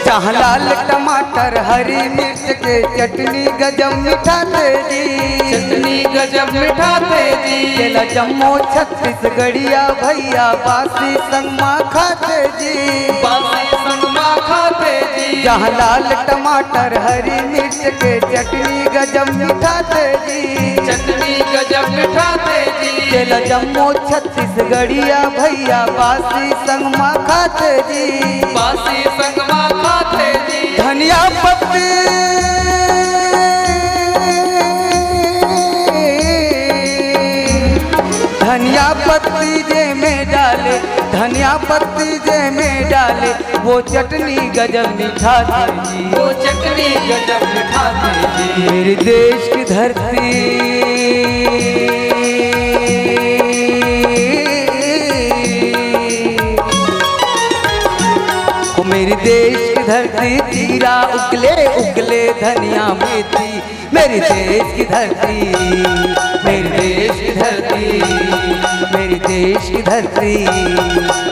जहाँ लाल टमाटर, हरी मिर्च के चटनी गजब मिठाथे जी। चटनी गजब मिठाथे जी। तेला जम्मो छत्तीसगढ़िया भैया बासी संग मा खाथे जी। बासी संग मा खाथे जी। जहाँ लाल टमाटर, हरी मिर्च के चटनी गजब मिठाथे जी। चटनी गजब मिठाथे जी। तेला जम्मो छत्तीसगढ़िया भैया बासी संग मा खाथे जी। बासी संग मा खाथे जी। धनिया पत्ती, धनिया पत्ती जे में डाले, धनिया पत्ती जे में डाले, वो चटनी गजब मिठाथे जी। वो चटनी गजब मिठाथे जी। मेरे देश की धरती, ओ मेरे देश की धरती, जीरा उगले उगले धनिया मेथी। मेरे देश की धरती, मेरे देश की धरती, मेरे देश की धरती,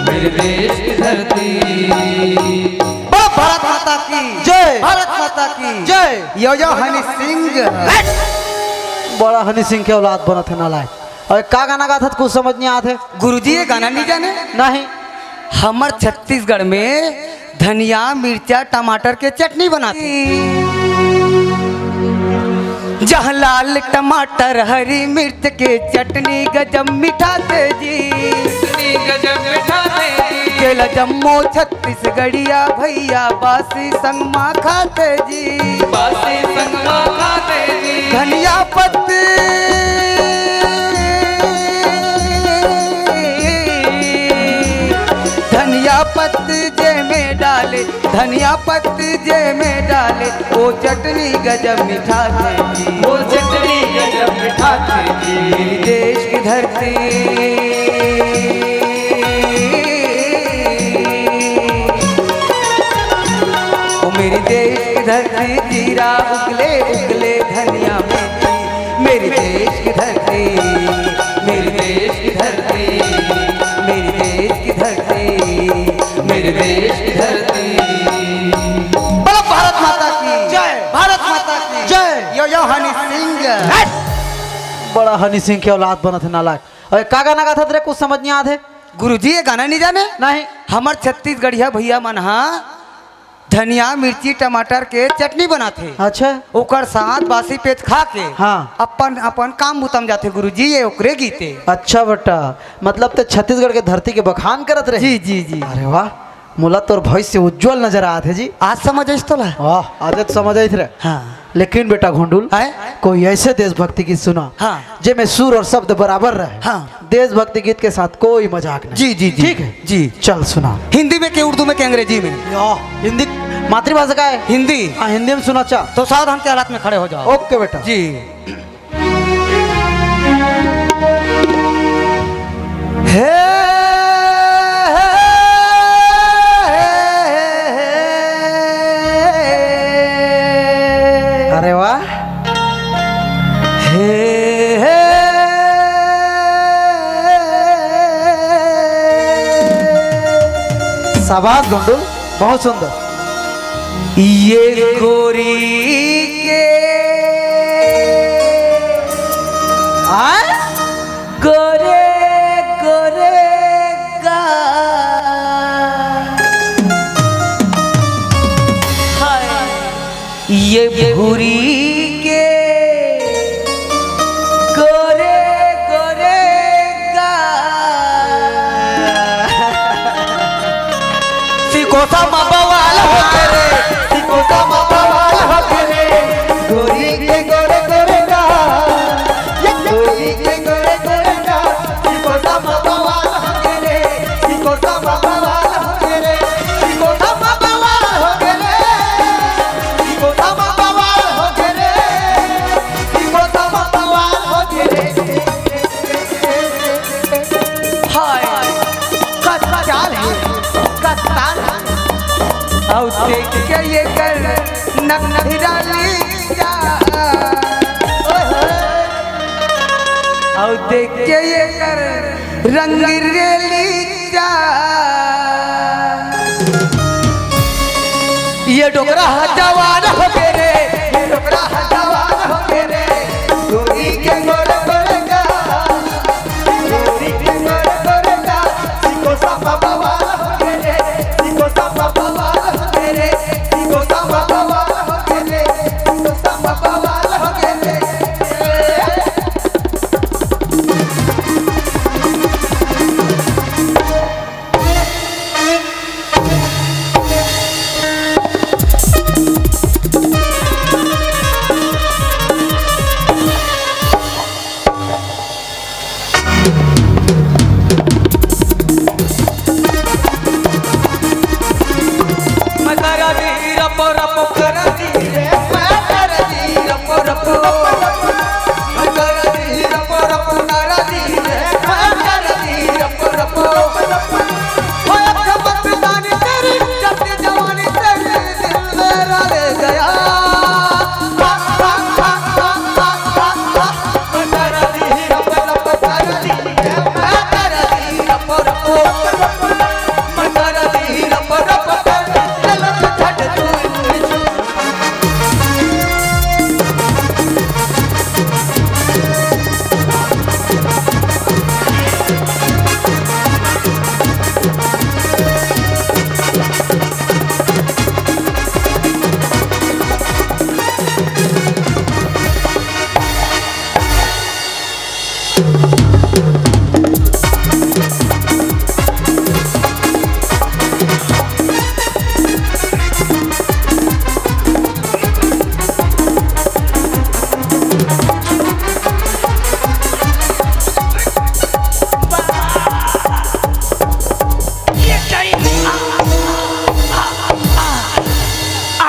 मेरे देश की धरती। बोलो भारत माता की जय। भारत माता की जय। यो यो हनी सिंह। बड़ा हनी सिंह के औलाद बनत हे नालायक। अरे का गाना गात हस, कुछ समझ नहीं आत हे। गुरुजी, ये गाना नहीं जाने? नहीं। हमर छत्तीसगढ़ में धनिया, मिर्चा, टमाटर के चटनी बनाथे। जहाँ लाल टमाटर, हरी मिर्च के चटनी गजब मिठाथे जी। चटनी गजब मिठाथे जी। तेला जम्मो छत्तीसगढ़िया भैया बासी संग मा खाथे जी। बासी संग मा खाथे जी। धनिया पत्ती, धनिया पत्ती जे में डाले, धनिया पत्ती जे में डाले, ओ चटनी गजब मिठाथे जी। ओ चटनी गजब मिठाथे जी। मेरी देश की धरती, ओ मेरी देश की धरती, जीरा उगले उगले धनिया मेथी। मेरी देश की धरती, मेरी देश की धरती, मेरी देश की धरती, मेरे देश की धरती। बोलो भारत माता की जय। भारत माता की जय। यो यो हनी सिंह। बड़ा हनी सिंह के औलाद बनत हे नालायक। अरे का गाना गात हस रे, कुछ समझ नहीं आत हे। गुरुजी, ये गाना नहीं जाने? नहीं। हमर छत्तीसगढ़िया भैया मन हा धनिया, मिर्ची, टमाटर के चटनी बनाथे। अच्छा। ओकर साथ बासी पेज खा के हाँ। अपन, अपन काम बुता म जाथे गुरुजी, ये ओकरे गीत हे। अच्छा बेटा, मतलब ते छत्तीसगढ़ के धरती के बखान करत रहे? जी, जी, जी। अरे वाह, मोला तोर भविष्य उज्जवल नजर आत हे जी। आज समझ आइस तोला? वाह, आज तो समझ आइस रे। हाँ। लेकिन बेटा घोंडुल, हैं? कोई ऐसे देशभक्ति गीत सुना, हाँ। जेमे सुर और शब्द बराबर रहे। हाँ। देशभक्ति गीत के साथ कोई मजाक नहीं। जी, जी, जी। ठीक है? जी। चल सुना। हिंदी में के, उर्दू में के, अंग्रेजी में? या, हिंदी, मातृभाषा का है? हिंदी। हाँ, हिंदी में सुना। अच्छा। तो सावधान के हालात में खड़े हो जाओ। ओके बेटा। जी। हे, हे, हे, हे, हे। अरे वाह। हे, हे। शाबाश घोंडुल, बहुत सुंदर। ये गोरी के आय? गोरे गोरे गा, हाय, ये भूरी के गोरे गोरे गा। सीखो अउ देख के एकर नखरा लीचा, अउ देख के एकर रंग रे लीचा। ये डोकरा ह जवान हो गे रे, ये डोकरा ह जवान हो गे रे, गोरी के गोर गोर गाल।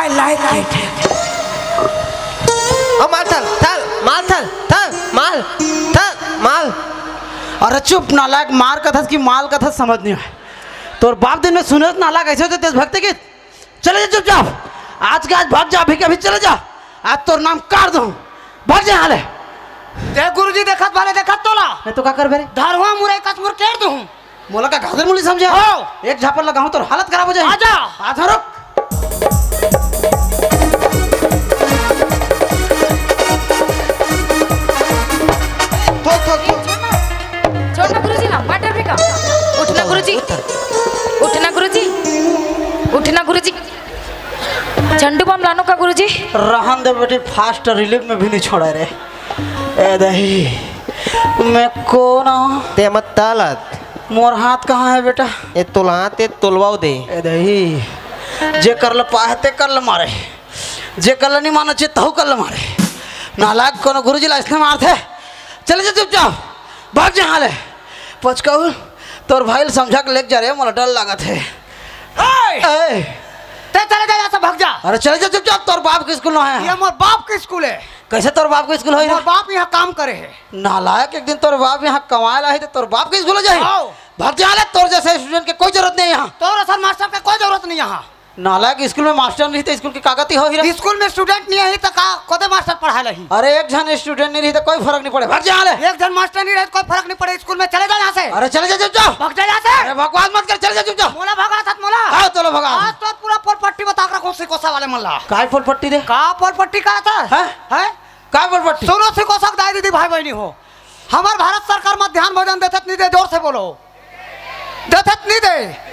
I like it. ओ माल थल, थल, माल थल, थल, माल, थल, माल। अरे चुप नालायक, मार कथस कि माल कथस समझ नहीं आए। तोर बाप दिन में सुनत नालायक ऐसे होथे देशभक्ति गीत। चले जा चुपचाप, आज के आज भाग जा, अभी के अभी चले जा। आज तोर नाम काट दूं, भाग जा हाले। देख गुरुजी, देखत भाले देखत तोला। मैं तो का करबे रे? धरवा मुरई कस मुर केर दूं। मोला का गाजर मूली समझे? हो। एक झापड़ लगाऊं तो हालत खराब हो जाए। आजा। आजा रुक। थो, थो, थो। छोड़ ना गुरुजी ना, मार डर का। उठना गुरुजी। उठना गुरुजी। उठना गुरुजी। झंडू बम लानो का गुरुजी? रहन दे बेटी, fast relief में भी नहीं छोड़ा रे। ए दही, मैं कौन हूँ? ते मत तालत। मोर हाथ कहाँ है बेटा? ए तोला, ते तोलवाओ दे। ए दही, जे कर ल पाए ते कर ल मारे, जे कर ल नहीं माना चे तहु कर ल मारे। नालायक कोनो गुरुजी ला इसने मारथे। चले जा चुपचाप, भाग जा हाले। पचकाऊ, तोर भाई ल समझा के लेके जा रे, मोला डर लागत है। ए! ए! ते चले जा, यहाँ से भाग जा। अरे चले जा चुपचाप, तोर बाप के स्कूल ना है। ये मोर बाप के स्कूल है। कैसे तोर बाप के स्कूल होई रे? मोर बाप यहाँ काम करे है। नालायक, एक दिन तोर बाप यहाँ कमाए ला है तो तोर बाप के स्कूल हो जाए। आओ। भाग जा ले, तोर जैसे स्टूडेंट के कोई जरूरत नहीं है यहाँ। तोर असल मास्टर के कोई जरूरत नहीं यहाँ। नालायक, स्कूल में मास्टर नहीं तो स्कूल की कागती हो ही रे। स्कूल में स्टूडेंट नहीं है तो का कोदे मास्टर पढ़ा लही? अरे एक जन स्टूडेंट नहीं रही तो कोई फर्क नहीं पड़े, भाग जा ले। एक जन मास्टर नहीं रहे तो कोई फर्क नहीं पड़े, स्कूल में चले जा यहाँ से। अरे चले जा चुपचाप। भाग जा यहाँ से। अरे बकवास मत कर, चले जा चुपचाप। मोला भगा साथ मोला। हाँ, चलो भगा। आज तो पूरा पोलपट्टी बता कर कौन सी कोसा वाले मन ला। काय पोलपट्टी दे? का पोलपट्टी का था? हैं? हैं? काय पोलपट्टी? सुनो सिकोसक दाई दीदी भाई बहनी हो, हमार भारत सरकार मध्यान्ह भोजन देथे त नहीं दे, जोर से बोलो। देथे त नहीं दे।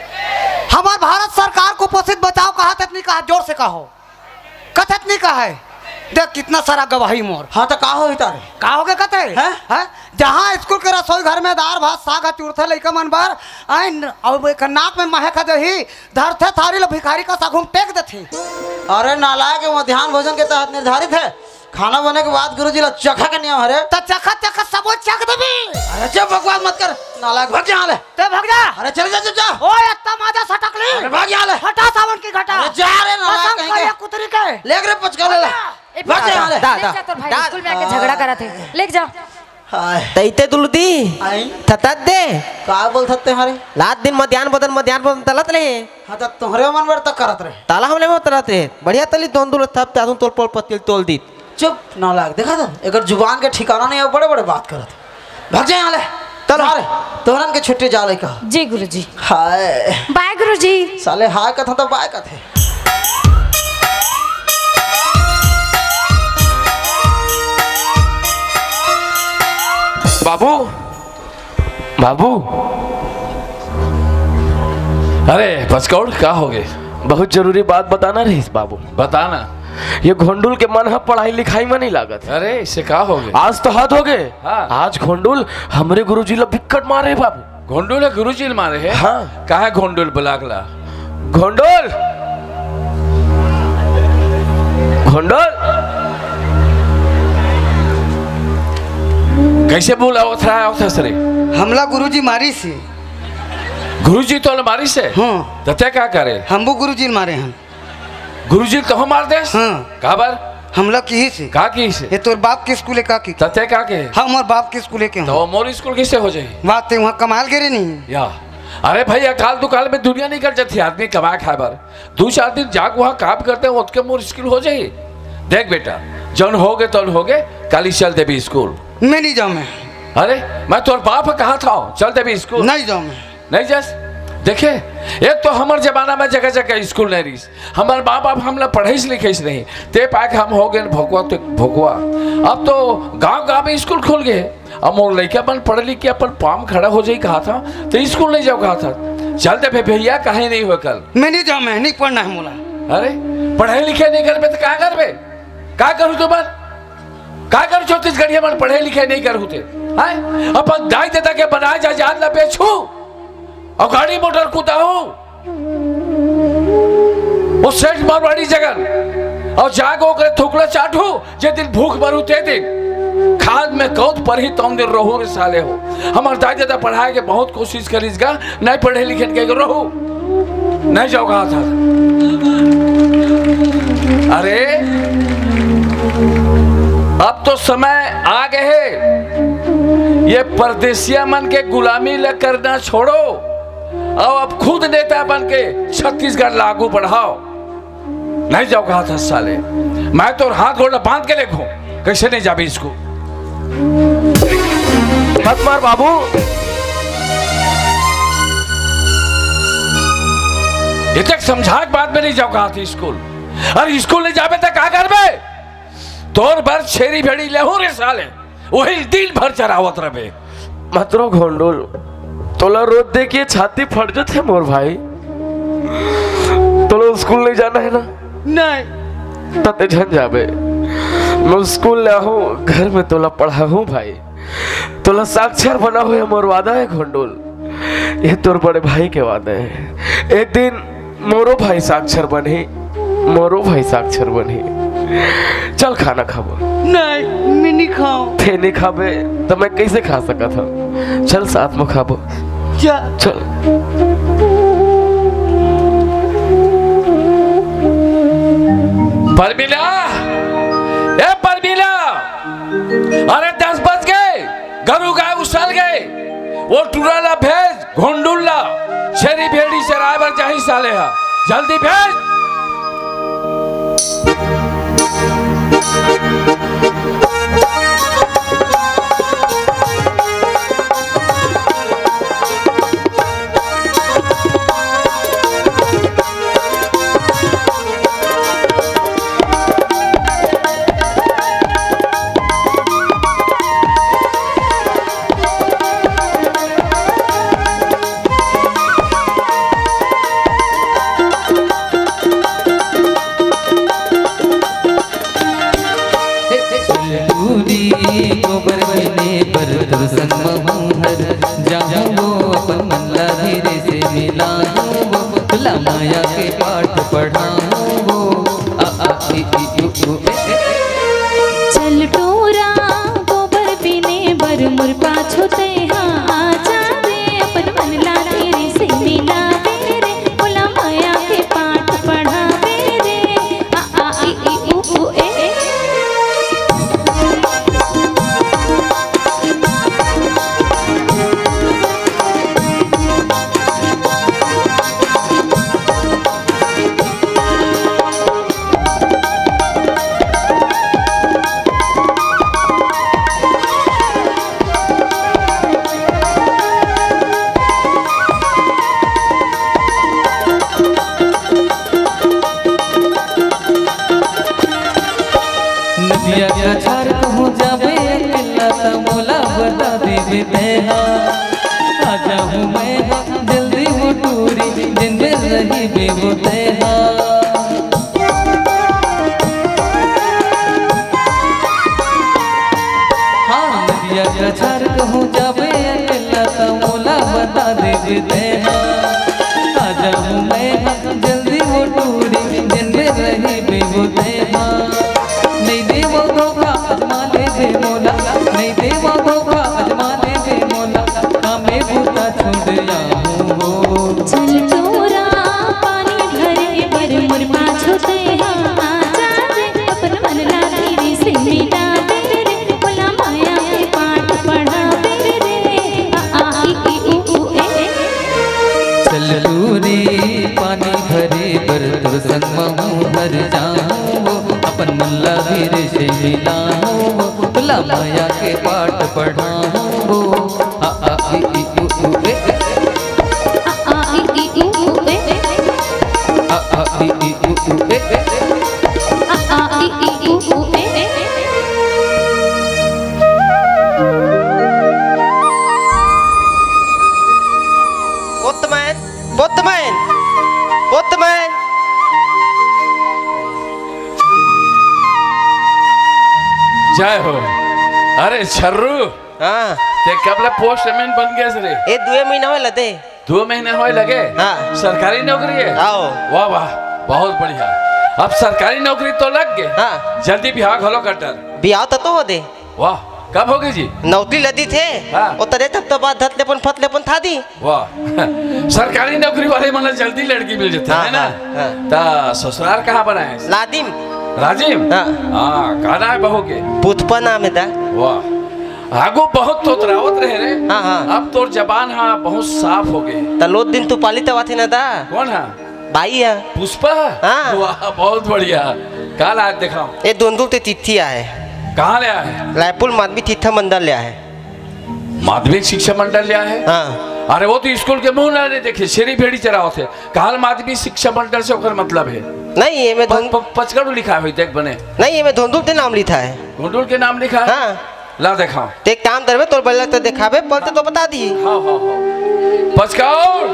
हमार भारत सरकार कुपोषित बचाओ कहा थे त नहीं कहा, जोर से कहो। कथे त नहीं कहा है। देख कितना सारा गवाही मोर। हाँ तो का होही तारे? का होगे कथे? हैं? हैं? जहाँ स्कूल के रसोई घर में दार भात साग ह चुरथे लइका मन बर, आइन, अब एक नाक में महक ह जही, धरथे थारी ल भिखारी का साघू म टेक देथे। अरे नालायक, मध्यान्ह भोजन के तहत निर्धारित है। खाना बने के बाद गुरुजी ला चखा के नियम हरे। त चखा चखा सबो चख देबे। अरे चुप, बकवास मत कर। नालायक, भाग यहाँ ले। ते भाग जा। अरे चले जा चुपचाप। ओए, अत्ता माजा सटक ली। अरे भाग यहाँ ले। हटा सावन की घटा। अरे जा रे नालायक कसम कहीं खा के। ये कुतरी के। ले रे पचका ले ले। ए, भाग जा यहाँ ले। दा, ले दा, जा तोर भाई दा। स्कूल में आके झगड़ा करत हे। ले जा। हाय। तैते दुलदी। आई। थतत दे। का बोलथत ते हरे? लात दिन मध्यान बदन, मध्यान बदन तलत रहे। हाँ, त तोहरे मन बर त करत रहे। ताला हमले में उतरत रहे। बढ़िया तली दोन दुल थप, तासुन तोल पोल पतिल तोल दीत। चुप, नालायक। देखा था, एकर जुबान के ठिकाना नहीं है, बड़े-बड़े बात करत। भाग जा यहाँ ले। चलो। जा रे, तोहरन के छुट्टी जा लइका। जी गुरुजी। हाय। बाय गुरुजी। साले हाय कथा तो बाय कथे। बाबू, बाबू। अरे, बचकौड़, का हो गए? बहुत जरूरी बात बताना रहीस, बाबू। बताना। ये घोंडुल के मन ह पढ़ाई लिखाई में नहीं लागत। अरे, इसे का हो गए? आज तो हद हो गए। हाँ। आज घोंडुल हमरे गुरुजी ला बिक्कट मारे, बाबू। घोंडुल ह गुरुजी ल मारे हे? हाँ। काहे घोंडुल बुला के ला? घोंडुल! घोंडुल! कैसे बोला होत रहा होत हस रे? हमला गुरुजी मारिस हे। गुरुजी तोला मारिस हे? हाँ। त तैं का करे? हमू गुरुजी ल मारे हन। गुरुजी ल तहूँ मार देस? हाँ। काबर? हमला किहिस हे। का किहिस हे? ये तोर बाप के स्कूल हे का कि? त तैं का के? हाँ, मोर बाप के स्कूल हे के? त मोर स्कूल कैसे हो जाही? वाह, तैं वहाँ कमाल गे रे नहीं। या। अरे भाई, अकाल दुकाल में दुनिया निकल जाती है आदमी कमाए खाए बर। दू चार दिन जाके वहाँ काम करते हैं, ओतके मोर स्कूल हो जाही। देख बेटा, जौन होगे तौन होगे, काली चल देबे स्कूल। मैं नहीं जाऊँ मैं। अरे, मैं तोर बाप ह कहा था, चल देबे स्कूल। नहीं जाऊँ मैं। नहीं जस, देखे, एक तो हमर जमाना में जगह जगह स्कूल नहीं रहीस, हमर माँ बाप हमला पढ़ाईस लिखाईस नहीं, ते पाए के हम हो गए भोकवा तो भोकवा। अब तो गांव गांव में स्कूल खुल गए, अब मोर लइका मन पढ़ लिख के अपन पाँव में खड़ा हो जाई कहा था, तो स्कूल नहीं जाओ कहा था। चल दे बे भैया, कहीं नहीं हो कल। मैं नहीं जाऊँ, मैं नहीं पढ़ना है मोला। अरे, पढ़े लिखे नहीं करबे तो का करबे? का करू तुमन? का करू छत्तीसगढ़िया मन पढ़े लिखे नहीं करहू ते? हैं? अपन दाई ददा के बनाए जायदाद ला बेचहू अउ गाड़ी मोटर कुदाहू, वो सेठ मारवाड़ी जगन, अउ जाके ओकरे थुकला चाटहू, जे दिन भूख मरहू ते दिन। खाद में कौत परही तौन दिन रहू रे साले हो। हमर दाई ददा पढ़ाए के बहुत कोशिश करिस गा, नहीं पढ़े लिखे के रहू, नहीं जाओ कहा था। अरे, अब तो समय आ गए हे, ये परदेसिया मन के गुलामी ल करना छोड़ो, अउ अब खुद नेता बन के छत्तीसगढ़ ला आगू बढ़ाओ। नहीं जाओ कहा था साले, मैं तो हाथ गोड़ बांध के लेखूं, कैसे नहीं जाबे स्कूल? मत मार बाबू। ये तक समझा के बाद में नहीं जाओ कहा था स्कूल। अरे स्कूल नहीं जाबे तो का करबे? तोर बर छेरी भेड़ी लेहू रे साले, वही दिन भर चरावत रहे। मतरो घोंडुल, तोला रोज देख के छाती फट जाथे मोर भाई। तोला स्कूल नहीं जाना है ना? नहीं। तते झन जाबे। मैं स्कूल ले आहूँ, घर में तोला पढ़ाहूँ भाई। तोला साक्षर बनाहूँ, ये मोर वादा है घोंडुल। ये तोर बड़े भाई के वादा है। एक दिन मोरो भाई साक्षर बनही, मोरो भाई साक्षर बनही। चल खाना खाबो। नहीं, मैं नहीं खाऊं। ते नहीं खाबे तो मैं कैसे खा सकत हूँ? चल साथ में खाबो। जा। चल। परमिला, ए परमिला, अरे दस बज गए, गरू गाय उसल गए, वो टूरा ला भेज। घोंडुल ला छेरी भेड़ी चराए बर जाही साले हा, जल्दी भेज। चल टूरी गोबर बिने बर तोर संग महूं हर जाहूं वो, अपन मन ला धीरे से मिलाहूं वो, तोला माया के पाठ पढ़ाहूं वो। आ, आ, ई, ई, उ, उ, ए, ए। चल टूरा गोबर बिने बर मोर पाछू तैहा आ जाबे, अपन मन ला धीरे से मिलाबे रे, तोला माया के पाठ पढ़ाबे रे। आ, आ, ई, ई, उ, उ, ए, ए। बेबे तेहा, आ जाहूँ मैं हा जल्दी वो टूरी, जेन मेर रहिबे वो तेहा। हाँ, नदिया कछार कहूँ जाबे अकेला, त मोला बता देबे तेहा। आ जाहूँ मैं हा जल्दी वो टूरी, जेन मेर रहिबे वो तेहा। नइ देवव धोखा, अजमा लेबे मोला, नइ देवव धोखा, अजमा लेबे मोला, कामे बूता छोड़ आहूँ हो। चल टोरा पानी भरे बर मोर पाछू तेहा आ जा रे, अपन मन ला धीरे से मिला दे रे, मोला माया के पाठ पढ़ा दे रे। आ, आ, ई, ई, उ, ऊ, ए, ए। चल टूरी पानी भरे बर तोर संग महूँ हर जाहूँ वो, अपन मन ला धीरे से मिलाहूँ वो, तोला माया के पाठ पढ़ाहूँ वो। आ, आ, ई, ई, उ, ऊ, ए, ए। आ, आ, ई, ई, उ, ऊ, ए, ए। आ, आ, ई, ई, उ, ऊ, ए, ए। आ, आ, ई, ई, उ, ऊ, ए, ए। पोतमैन, पोतमैन, पोतमैन। जय हो। अरे छर्रू, हाँ। ते कब ले पोस्टमैन बन गेस रे? ए, दुए महीना होय लदे। दो महीने होय लगे? हाँ। सरकारी नौकरी है? आओ। वाह, वाह, बहुत बढ़िया। अब सरकारी नौकरी तो लग गए। हाँ। जल्दी बिहाव घलो कर डर। बिहाव त तो हो दे। वाह, कब होगे जी? नौकरी लदी थे। हाँ। ओ तरे तब तो बात धत लेपन फत लेपन था दी। वाह। सरकारी नौकरी वाले मन ला जल्दी लड़की मिल जाता हाँ, है ना? हाँ, हाँ। ता ससुराल कहाँ बनाए? लादिम। राजिम? हाँ। हाँ, का नाम है बहू के? पुष्पा नाम है दा। वाह। आगू बहुत तोतरावत रहे रे। हाँ, हाँ। अब तोर जबान हा बहुत साफ हो गए। त लोत दिन तू पाली तवाथे ना दा। कौन हा? बाई हा। पुष्पा? हाँ। वाह, बहुत बढ़िया। काल आज दिखाओ। ए दोंदुल ते तिथि आए। कहाँ ले आए? रायपुर माध्यमिक शिक्षा मंडल ले आए। माध्यमिक शिक्षा मंडल ले आए? हाँ। अरे वो तो स्कूल के मुंह ना ले देखे, छेरी भेड़ी चरावत हे। काल माध्यमिक शिक्षा मंडल से ओकर मतलब है। नहीं, ये में प-, धुन- प-, पचगढ़ लिखा है, देख बने। नहीं, ये में धुंधुल के नाम लिखा है। धुंधुल के नाम लिखा है? हाँ। ला देखा। ते एक काम करबे, तोर बल्ला तो देखाबे, पलते तो बता दी। हाँ, हाँ, हाँ। पचगढ़।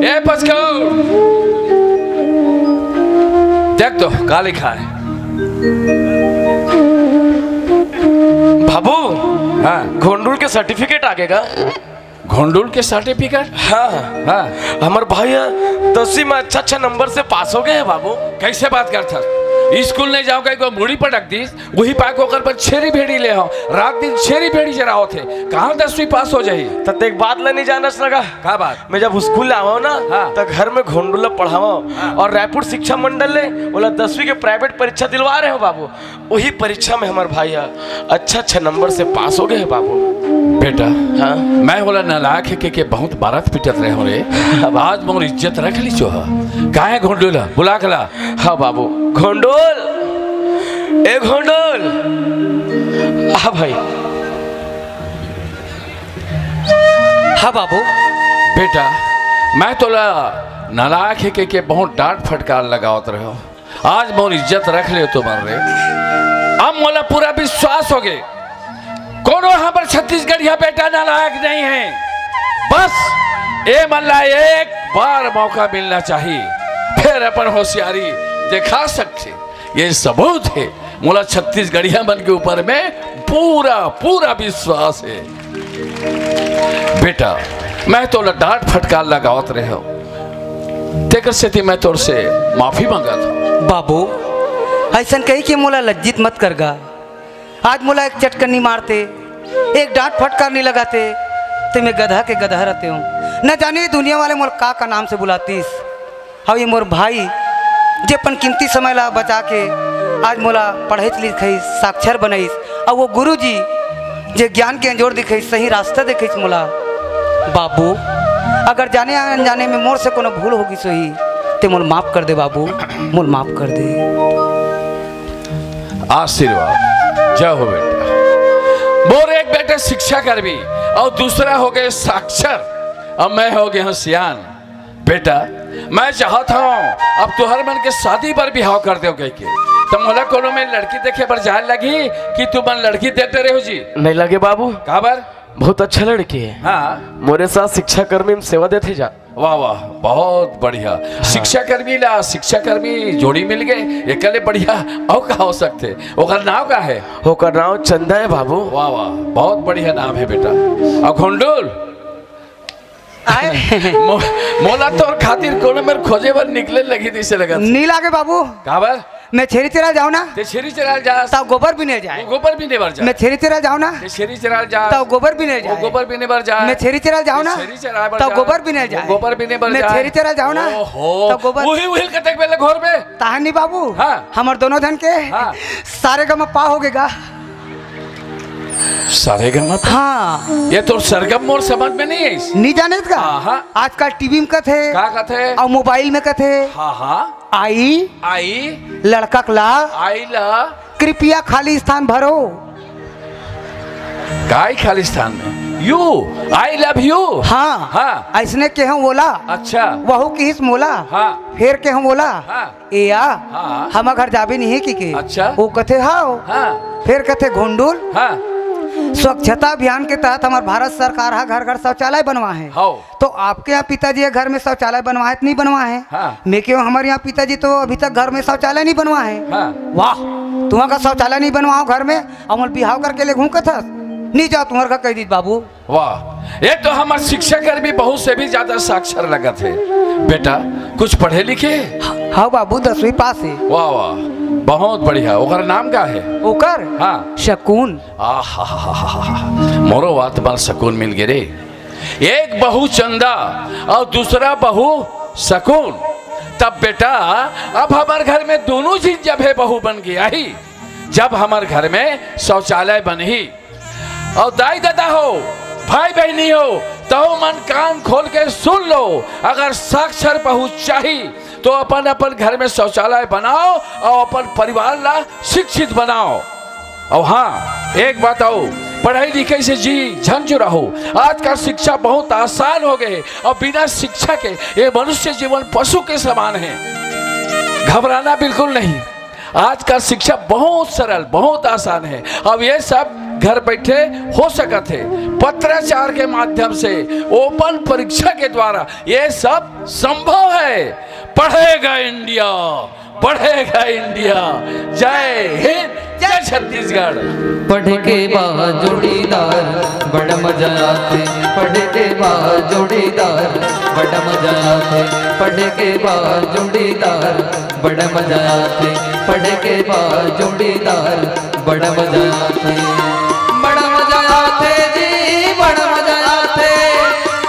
ए पचगढ़। देख तो, का लिखा है? बाबू, हाँ। घोंडुल के सर्टिफिकेट आगे का? घोंडुल के सर्टिफिकेट? हाँ। हाँ। हमर भाई ह दसवीं में अच्छा अच्छा नंबर से पास हो गए हैं बाबू। कैसे बात करथस? स्कूल नहीं जाओ कहीं को मुड़ी पटक दीस, वही पाक ओकर पर छेरी भेड़ी ले हो, रात दिन छेरी भेड़ी चरावत हे, कहाँ दसवीं पास हो जाही? त ते एक बात ला नहीं जानस लगा। का बात? मैं जब स्कूल ले आवा ना, हाँ। त घर में घोंडुल ला पढ़ावा हाँ। और रायपुर शिक्षा मंडल ले ओला दसवीं के प्राइवेट परीक्षा दिलवा रहे हो बाबू। वही परीक्षा में हमर भाई ह अच्छा अच्छा नंबर से पास हो गए है बाबू। बेटा, हाँ? मैं ओला नालायक हे के, के बहुत बारत पिटत रहे हो रे। अब आज मोर इज्जत रख ली चोहा। काहे घोंडुल ह? बुला के ला। हाँ बाबू। घोंडुल, ए घोंडुल, हाँ भाई। हाँ बाबू। बेटा, मैं तोला नालायक हे के, के बहुत डांट फटकार लगावत रहे हो। आज मोर इज्जत रख ले तो मर रे। अब मोला पूरा विश्वास हो गए, कोनो हमर छत्तीसगढ़िया बेटा नालायक नहीं है। बस ए मन ला एक बार मौका मिलना चाहिए, फिर अपन होशियारी दिखा सकते। ये सबूत है, मोला छत्तीसगढ़िया मन के ऊपर में पूरा पूरा विश्वास है। बेटा, मैं तोला डांट फटकार लगावत रहे हो, तेकर सेती मैं तोर से माफी मांगत हूँ। बाबू, ऐसन कही के मोला लज्जित मत करगा। आज मोला एक चटकनी मारते, एक डांट फटकार नहीं लगाते, ते मैं गधा के गधा रहते हूँ। न जाने ये दुनिया वाले मोला का का नाम से बुलातीस। अउ ये मोर भाई, जे अपन कीमती समय ला बचा के आज मोला पढ़ाईस लिखाईस, साक्षर बनाईस, अउ वो गुरुजी, जे ज्ञान के अंजोर दिखाईस, सही रास्ता दिखाईस मोला। बाबू, अगर जाने अनजाने में मोर से कोनो भूल हो गिस होही, ते मोल माफ कर दे बाबू, मोल माफ कर दे। आशीर्वाद, जय हो बेटा। मोर एक बेटा शिक्षा कर्मी अउ दूसरा हो गए साक्षर, अब मैं हो गया हूँ सियान। बेटा, मैं चाहत हूँ अब तुहर मन के शादी बर बिहाव कर देव कहिके। त मोला कोनो में लड़की देखे बर जाए लगही कि तुमन लड़की देख डरे हो जी? नहीं लगे बाबू। काबर? बहुत अच्छा लड़की है। हाँ। मोरे साथ शिक्षा कर्मी में सेवा देथे जा। वाह, वाह, बहुत बढ़िया। शिक्षा कर्मी ला शिक्षा कर्मी जोड़ी मिल गए, एकले बढ़िया अउ का हो सकथे? ओकर नाव का है? ओकर नाव चंदा है बाबू। वाह, वाह, बहुत बढ़िया नाम है बेटा। अउ घोंडुल, आए। मो-, मोला तोर खातिर कोनो मेर खोजे बर निकले लगही तइसे लगत। नी लागे बाबू। काबर? मैं छेरी चराल जाओ ना। ते छेरी चराल जा। तब गोबर बिने जाए। वो गोबर बिने बर जा। मैं छेरी चराल जाओ ना। ते छेरी चराल जा। तब गोबर बिने वो जाए। गोबर बिने बर जा। मैं छेरी चराल जाओ ना। ते छेरी चराल बर तब जा। गोबर बिने वो जाए। गोबर बिने बर मैं जा। छेरी चराल जाओ ना। ओहो। तब गोबर उही उहिल कतेक बेले घोर में। ताहनी बाबू। हाँ। हमर दोनों धन के हाँ। सारे गमा पा हो गेगा। सारे गमा पा? हाँ। ये तो सरगम मोर समझ में नहीं है। नहीं जाने का? हाँ, हाँ। आजकल टीवी में कथे। का कथे? और मोबाइल में कथे। हाँ, हाँ। आई। आई। लड़का कला। आई ला। कृपया खाली स्थान भरो। काय खाली स्थान में? You, I love you। हाँ। हाँ। ऐसने केहूं ओला। अच्छा। वहू किहिस मोला। हाँ। फेर केहूं ओला। हाँ। ए या, हाँ। हमर घर जाबे नहीं है कि के? अच्छा। वो कथे हाव। हाँ। फेर कथे घोंडुल। हाँ। स्वच्छता अभियान के तहत हमर भारत सरकार हा घर घर शौचालय बनवा है। हाव। तो आपके यहाँ पिताजी के घर में शौचालय बनवा है तो नहीं बनवा है? हाँ। मैं क्यों, हमारे यहाँ पिताजी तो अभी तक घर में शौचालय नहीं बनवा है। हाँ। वाह, तुम्हारा शौचालय नहीं बनवाओ घर में, अउ मोला बिहाव करके ले घूम कथस, नहीं जाओ तुम्हारे घर कह दीजिए बाबू। वाह, ये तो हमर शिक्षा कर्मी बहुत से भी ज्यादा साक्षर लगत है। बेटा, कुछ पढ़े लिखे? हाँ बाबू, दसवीं पास है। वाह, वाह, बहुत बढ़िया। ओकर नाम का है? ओकर? हाँ। शकुन। आहा, मोरो आत्मा ल सकून मिल गे रे। एक बहू चंदा अउ दूसरा बहू सकून। तब बेटा, अब हमर घर में दोनों झिन जब हे बहू बन गे आही, जब हमर घर में शौचालय बनही। अउ दाई ददा हो, भाई बहिनी हो, तहु मन कान खोल के सुन लो, अगर साक्षर बहू चाही तो अपन अपन घर में शौचालय बनाओ अउ अपन परिवार ला शिक्षित बनाओ। अउ हाँ, एक बात अउ, पढ़ाई लिखाई से जी झन चुराहो। आजकल शिक्षा बहुत आसान हो गए हे अउ बिना शिक्षा के ये मनुष्य जीवन पशु के समान है। घबराना बिल्कुल नहीं। आजकल शिक्षा बहुत सरल, बहुत आसान है। अब ये सब घर बैठे हो सकत है। पत्राचार के माध्यम से, ओपन परीक्षा के द्वारा ये सब संभव है। पढ़ेगा इंडिया, बढ़ेगा इंडिया। जय हिंद, जय छत्तीसगढ़। पढ़ के बा जोड़ीदार, बड़ा मजा आथे। पढ़ के बा जोड़ीदार, बड़ा मजा आथे। पढ़ के बा जोड़ीदार, बड़ा मजा आथे। पढ़ के बा जोड़ीदार, बड़ा मजा आथे। बड़ा मजा आथे जी, बड़ा मजा आथे।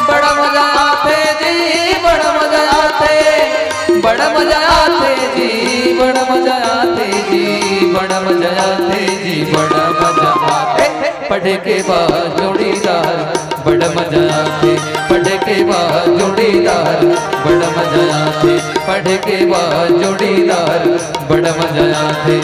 बड़ा मजा आथे जी, बड़ा मजा आथे। बड़ा मजा आथे जी, बड़ा मजा आथे जी। बड़ा मजा आथे जी, बड़ा मजा आथे। पढ़ के बा जोड़ीदार, बड़ा मजा आथे। पढ़ के बा जोड़ीदार, बड़ा मजा आथे। पढ़ के बा जोड़ीदार, बड़ा मजा आथे।